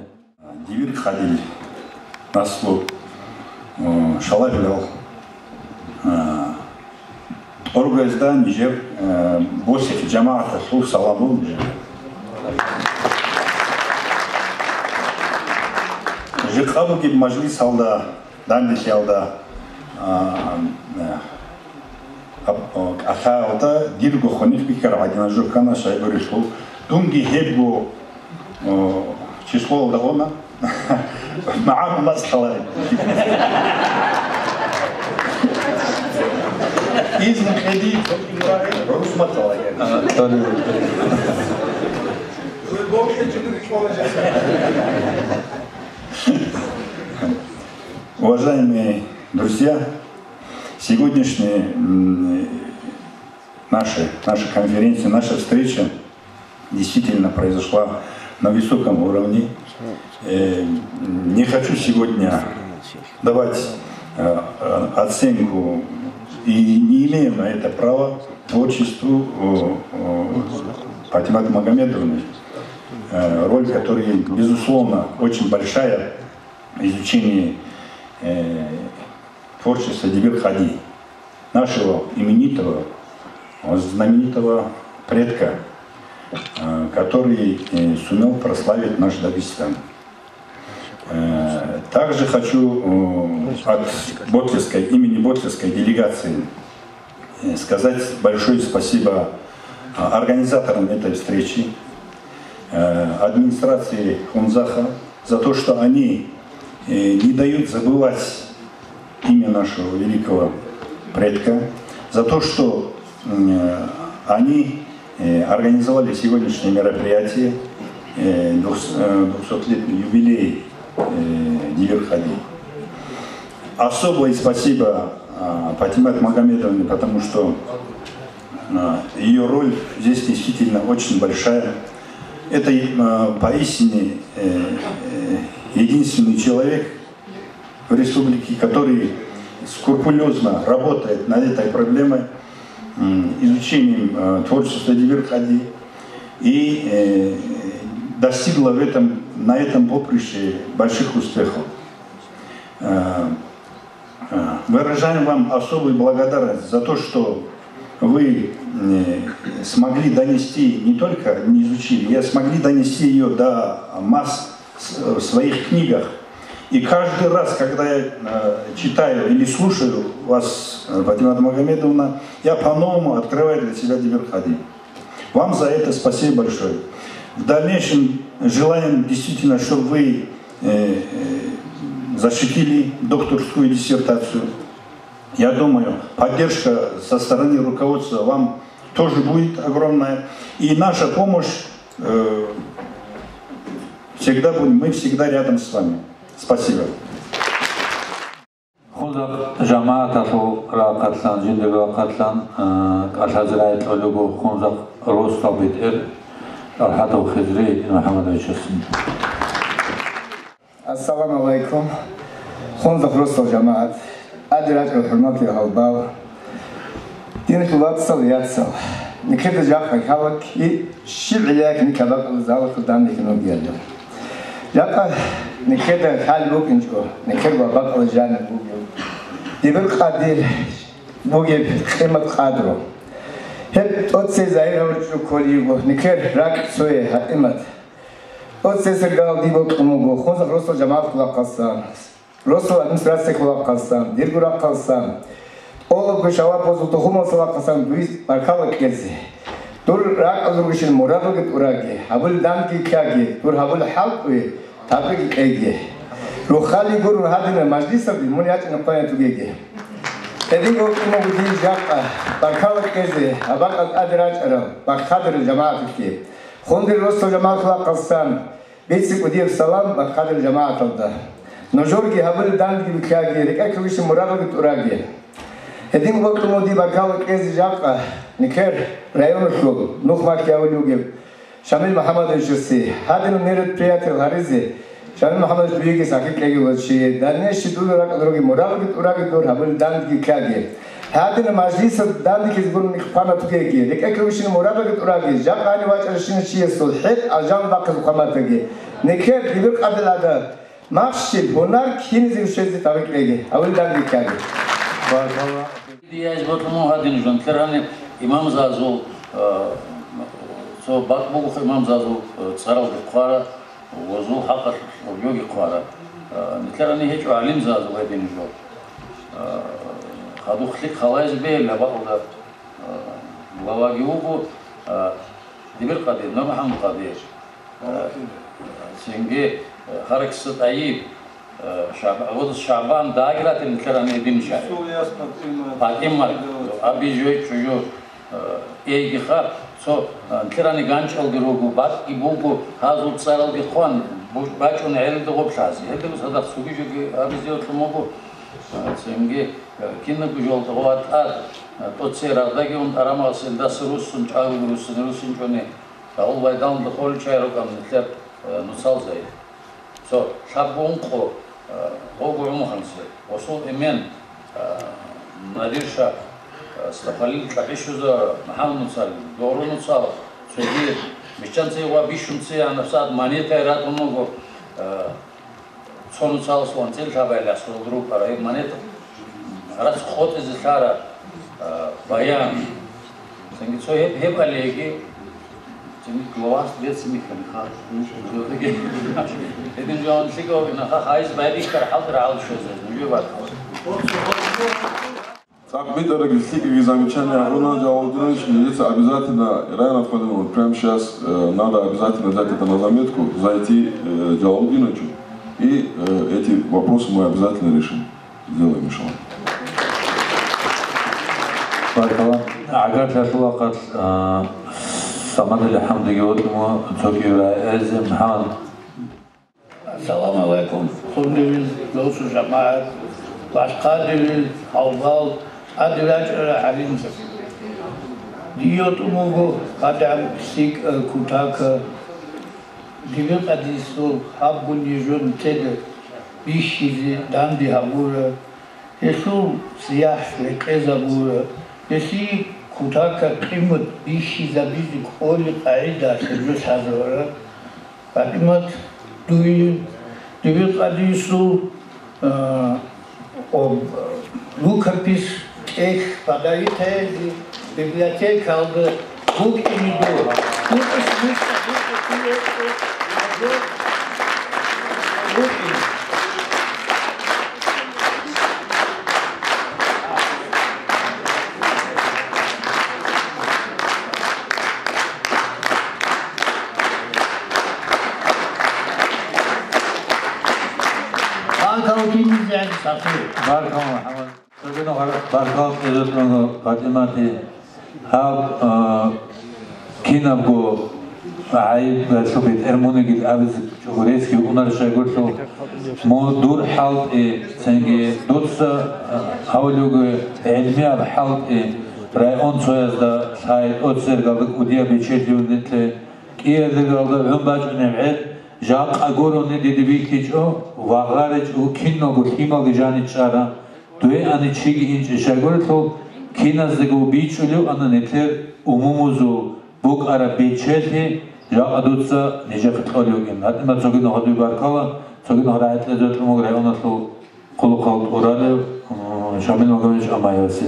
Дибир хадил наслу, э, шалабилал, э, Оргоязда нижер, э, босихъ жамагӀаталъул саламул нижер. Жикъа бугеб мажлисалда, данделъиялда, а, а, а, кӀалъаялда дирго хунихъ бихьараб гӀадинаб жо ккана шайгурелъул. Дунги гьебго О, числоялда гъона. МагӀарул мацӀ лъалареб. Изну кьеди, гӀурус мацӀ лъалареб. Уважаемые друзья, сегодняшняя, м, наша, наша конференция, наша встреча действительно произошла на высоком уровне. Э, не хочу сегодня давать, э, э, оценку и не имею на это права творчеству, э, э, Патимат Магомедовны, э, роль которой, безусловно, очень большая в изучении, э, творчества Дибир Хади, нашего именитого, знаменитого предка, э, который, э, сумел прославить наш Дагестан. Э, также хочу, э, от Ботлерской, имени Ботлерской делегации, э, сказать большое спасибо, а, организаторам этой встречи, э, администрации Хунзаха за то, что они, э, не дают забывать имя нашего великого предка, за то, что, м, э, они, э, организовали сегодняшнее мероприятие, э, двухс-, э, двухсотлетний юбилей, э, Дибир Хади. Особое спасибо, а, Патимат Магомедовне, потому что, а, её роль здесь действительно очень большая. Это, а, поистине, э, э, единственный человек в республике, который скрупулёзно работает над этой проблемой, м, изучением, а, творчества Дибир Хади и, э, достигла в этом, на этом поприще больших успехов. Э, э, выражаем вам особую благодарность за то, что вы, э, смогли донести, не только не изучили, а смогли донести её до масс с-, в своих книгах. И каждый раз, когда я, э, читаю или слушаю вас, э, Патимат Магомедовна, я по-новому открываю для себя Дибир Хади. Вам за это спасибо большое. В дальнейшем желаем действительно, чтобы вы, э, э, защитили докторскую диссертацию. Я думаю, поддержка со стороны руководства вам тоже будет огромная. И наша помощь, э, всегда будет, мы всегда рядом с вами. Спасибо. Хунзахъ жамагӀаталъул рахъалъан, жиндир рахъалъан, а, кӀалъазе рагӀи кьолего Хунзахъ росдал бетӀер ТӀалхӀатов Хизри МухӀаммадовичасин. Ассаламу гӀалайкум, Хунзахъ росдал жамагӀат, тӀаде рачӀарал хӀурматиял гьалбал. Динлъул вацал, яцал, нилъеда жакъа лъала щиб гӀиллаги нилъ бакӀалда залалъул данде хьун бугелъул. Жакъа нилъеда лъалеб букӀинчӀо, нилъер ва бакӀалда жаниб бугеб, Дибир Хадил бугеб къимат-къадру. Гьеб тӀоцебе загьир гьавурчӀо кколеб буго нилъер ракӀ цое гьатӀимат. Оцесергал диб бокьун буго, хунзахъ росдал жамагӀат хъулахъасан, росдал администрация хъулахъасан, дирго рахъасан, тӀолабго шалапазул тухумалса лахъасан дуе баркала кьезе. Дур ракӀалда ругищин мурадалги тӀураги, гьабулеб данде ккаги, дур гьабулеб хӀалтӀуе тавфикъ кьеги. Руххалил гурун гьадинаб мажлисалде мун ячӀине къванатугеги. Гьединго бокьун буго дие жакъа баркала кьезе гьаб бакӀалда тӀаде рачӀарал бахъадирал жамагӀаталъе. Хундир росдал жамагӀат хъулахъасан, бицин кӀудияб салам бахъадирал жамагӀаталда. Нужерги гьабулеб дандеги бикьаги, рекӀелъ ругищин мурадалги тӀураги. Гьединго бокьун буго дие баркала кьезе жакъа нилъер районалъул нух-махьи гьавулев вугев Шамил МухӀамадовичасе, гьадинаб мероприятиял гьаризе Шамил МухӀамадович дуеги сахлъи кьегила чи, дальнейший дур ракӀалда ругел мурадалги тӀураги, дур гьабулеб дандеги ккаги. Гьадинаб мажлисалда данделъизе гурони хъванатугеги, рекӀелъ ругищин мурадалги тӀураги, жакъа гьанив вачӀарав щинав чиясул хӀетӀ алжан бахъизе хъванатаги. Нилъер дибир къадил гӀадат, махщел, гьунар киназего щвезе тавфикъ кьеги, гьабулеб данде ккаги. Баркала. Дие гьаб бокьун буго гьадин жо, нилъер гьаниб имамзазул, э, цо бакӀ бугоха имамзазул, э, цӀаралги хъвараб, гьезул хӀакъалъулъ гьебги хъвараб. Э, нилъер гьаниб гьечӀо гӀалимзазул гьедин жо. Э, хадуб лъикӀ халайзе бегьила бакӀалда, э, главаги вуго, э, дибир къади, МухӀаммад къади. Э, цинги, э, Харакиса ТӀайиб, э, ШагӀб-, гьабулеб ШагӀбан дагьаб ратил нилъер гьаниб гьедин шагьи. Патимат, Абижой чӀужу, э, эйгиха, цо, э, нилъер гьаниб ганчӀалги руго, бакӀги буго, гьазул цӀаралги хъван, бу-, бачӀун гӀелда гъорлъ гьазе. Гьелдаго цадахъ цоги жоги гьабизе бокьун буго, э, цинги, э, кинабго жоялда гъов тӀад, э, тӀоцебе рагъдаги ун, тӀарамагъасилдаса руссун, чӀаго руссун, руссинчӀони. Дагьул байдалда холел чагӀи рукӀана нилъер, э, нуцал зайи. Цо лъабго-ункъо, э, гъого гӀумру хансе, гъосул эмен, э, Надирша, э, Стахалил КьабищузараӀ, МухӀаммад нуцал, догӀру нуцал, цоги, миччанцеги ва бищунцеги гьанаб сагӀат монетаги ратун руго, э, Цо нуцалъ анцӀила лъабабилеб асролда рукӀараб гьеб монета, гьарац къотӀизе лъараб, а, баян. Цинги цо гьеб, гьеб алеги, цинги главас бецин михьанха. Гьедин жо гьанлъи гьавинаха, хайз байбихьараб хӀалтӀи рагӀалде щвезе нужее баркала. ЦӀакъ битӀарабги лъикӀабги замечание гьабуна Джалалудинович, нижеца обязательно, Рая Анатольевна, вот прямо сейчас, э, надо обязательно взять это на заметку, зайти, э, Джалалудиновичу, и, э, эти вопросы мы обязательно решим, сделаем, иншаллах. Баркала. ГӀагарлъа лъугьа-хъалъ, а, Самадил ХӀамдиги вокьун, цоги рагӀазе МухӀаммад. Ассаламу гӀалайкум, хъундивил досу жамагӀат, башкъадивил гьавбал, тӀаде рачӀарал гӀалимзаби. Дие тӀубуго гьадаб лъикӀа кутака, дибир къадисул гьаб гунги жо нилъеда бихьизе данде гьабура, гьелъул цӀияхӀ рекъезабура, гьелъие кутака къимат бихьизабизе кӀолеб къагӀида лъазавара. ПатӀимат, дуе, дибир къадисул, а, об-, рукопись тӀехь подарить гьабизе библиотекалда букӀине дур. Рукопись, рукопись, рукопись, рукопись. Баркала, киназеги сахлъи. Баркала, МухӀаммад. Цогидал гьар-, баркала кьезелъун ПатӀимате. Гьаб, а, кинабго гӀайиб гьелъул бетӀер мунигил абизе чӀугуресги унар щайгурлъул, мун дур хӀалтӀи, цинги дуца, а, гьавулев вуго гӀелмияб хӀалтӀи, район цоязда лъай, тӀоцергалда кӀудияб бечелъи ундинлъе, кӀиязергалда гӀун бачӀунеб гӀел, жакъа гурони диде бихьичӀо, вагъаричӀо, киналго лъималги жаничӀара. Дуе ани чиги инчӀищайгурелъул, киназдего бичӀчӀулев ана нилъер умумузул букӀараб бечелъи, жакъа дуца нижехъе кьолев вугин. ГьатӀима цоги нугьа дуе баркала, цоги нугьа рагӀи кьезе кьун вуго районалъул хъулухъал тӀуралев, м, Шамил Магомедович Амаевасе.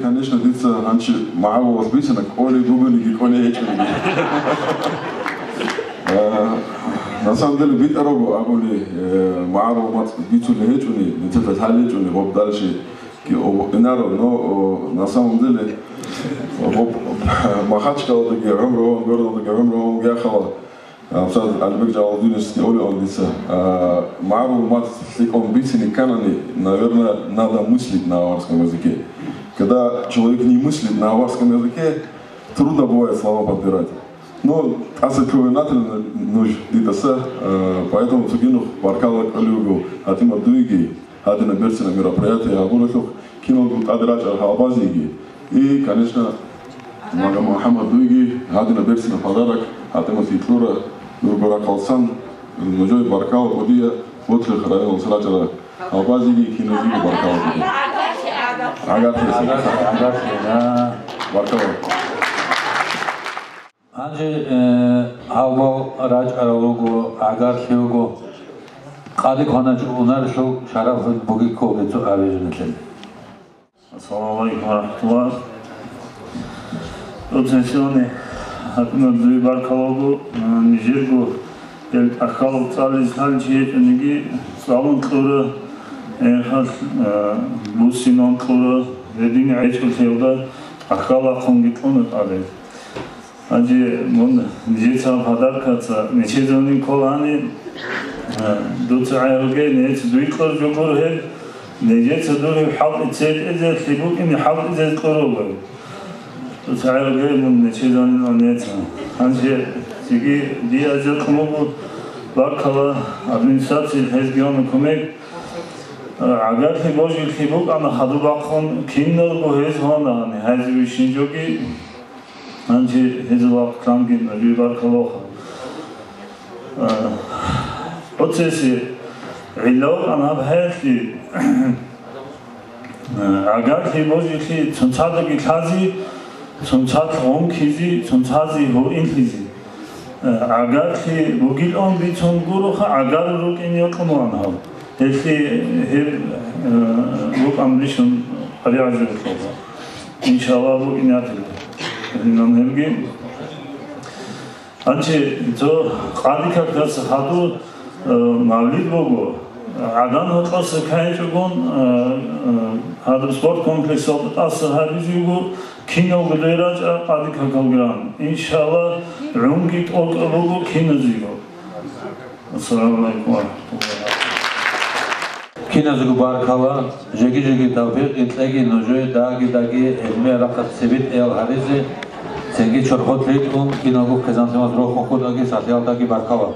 Конечно, дица гьанчи магӀарулас бицина, кӀолей бугониги, кӀолей гьечӀониги. Э, на самом деле, битӀарабго абуни, э, магӀарул мацӀ бицулеб гьечӀони, нилъеда лъалеб гьечӀони, гъоб дальше ки-, о, инаро, но, о, на самом деле, гъоб Махачкалалдаги гӀумру гьабун, городалдаги гӀумру гьабун яхъала, Абсад Алибек Джалалудиновичги олеан дица, а, магӀарул мацӀ лъикӀун бицине кканани, наверное, надо мыслить на аварском языке. Когда человек не мыслит на аварском языке, трудно бывает слова подбирать. Но тӀаса кколеб батила нуж дидаса, а, поэтому цогидаб нух баркала кьолеб буго ГьатӀимат дуеги. Гьадинаб берцинаб мероприятие гьабуралъухъ киналго тӀаде рачӀарал гьалабазеги. И, конечно, Мага МухӀаммад дуеги гьадинаб берцинаб подарок гьатӀималъе кьура. Дурго рахъалсан нужее баркала кӀудияб, Ботлих районалъ рачӀарал гьалабазеги киназеги баркала кӀудияб. ГӀагарлъи. Баркала. Гьанже, э, гьалмагъ рачӀарал руго, гӀагарлъи руго. Къаде кваначӀого унарелъул шараф бугеб кколеб цо абе жинетлъи. Ассаламу гӀалайкум ва рахӀматуллагь. ГӀуцесилани гьатӀимат дуе баркала буго, э, нижерго гьел тӀахьалаб цӀализе лъалев чи гьечӀониги, цӀалун кьура, гӀергьалъ, э, буссинан кьура, гьедин гӀечӀолъиялда тӀахьал ахъунги кьуна тӀаде. Гьанже мун нижеца подаркаца нечезанин кколани, а, дуца гӀайруге, нече дуй кьур жо гуро гьеб, нижеца дур гьеб хӀалтӀи цетӀизе, лъи букӀине хӀалтӀизе кьур руго. Дуца гӀайруге мун нечезанин нече. Гьанже цоги дие азир кьун буго, баркала администрациялъ гьезги гьаниб кумек. А, гӀагарлъи божилъи букӀана хадуб бахъун, киналго гьез гьана гьаниб гьезие вищин жоги. Гьанже гьезул вахъ канги нужее баркалаха. А, процессе гӀиллавукъан гьаб хӀаялъе, а, гӀагарлъи божилъи цунцадаги лъази, цунцалъ гъункизи, цунцазе гьуинлъизи. А, гӀагарлъи бугилан бицун гуроха, гӀагар рукӀин йокьун ван гьав. Гьелъи гьеб, а, рукӀан бищун къаригӀажурухъа. Иншаллагь, букӀине гьатӀила. Гьелинан гьебги. Гьанже цо къади какдаса хадур, э, мавлид буго. ГӀадан гьоркьоса кайчӀогон, э, э, гьадаб спорт комплексалда тӀаса гьабизе буго, киналго дой рачӀа къади какалган. Иншаллагь, гӀунги тӀокӀаб буго киназего. Ассаламу гӀалайкум ва рахӀматуллагь. Киназего баркала, жеги-жеги тавфикъ кьеги нужее даги-даги гӀилмуялда рахъалъ цебетӀеял гьаризе, цинги чорхолъ ритӀун киналго хъизан-лъималаз рохун хьудаги сахлъиялдаги баркала.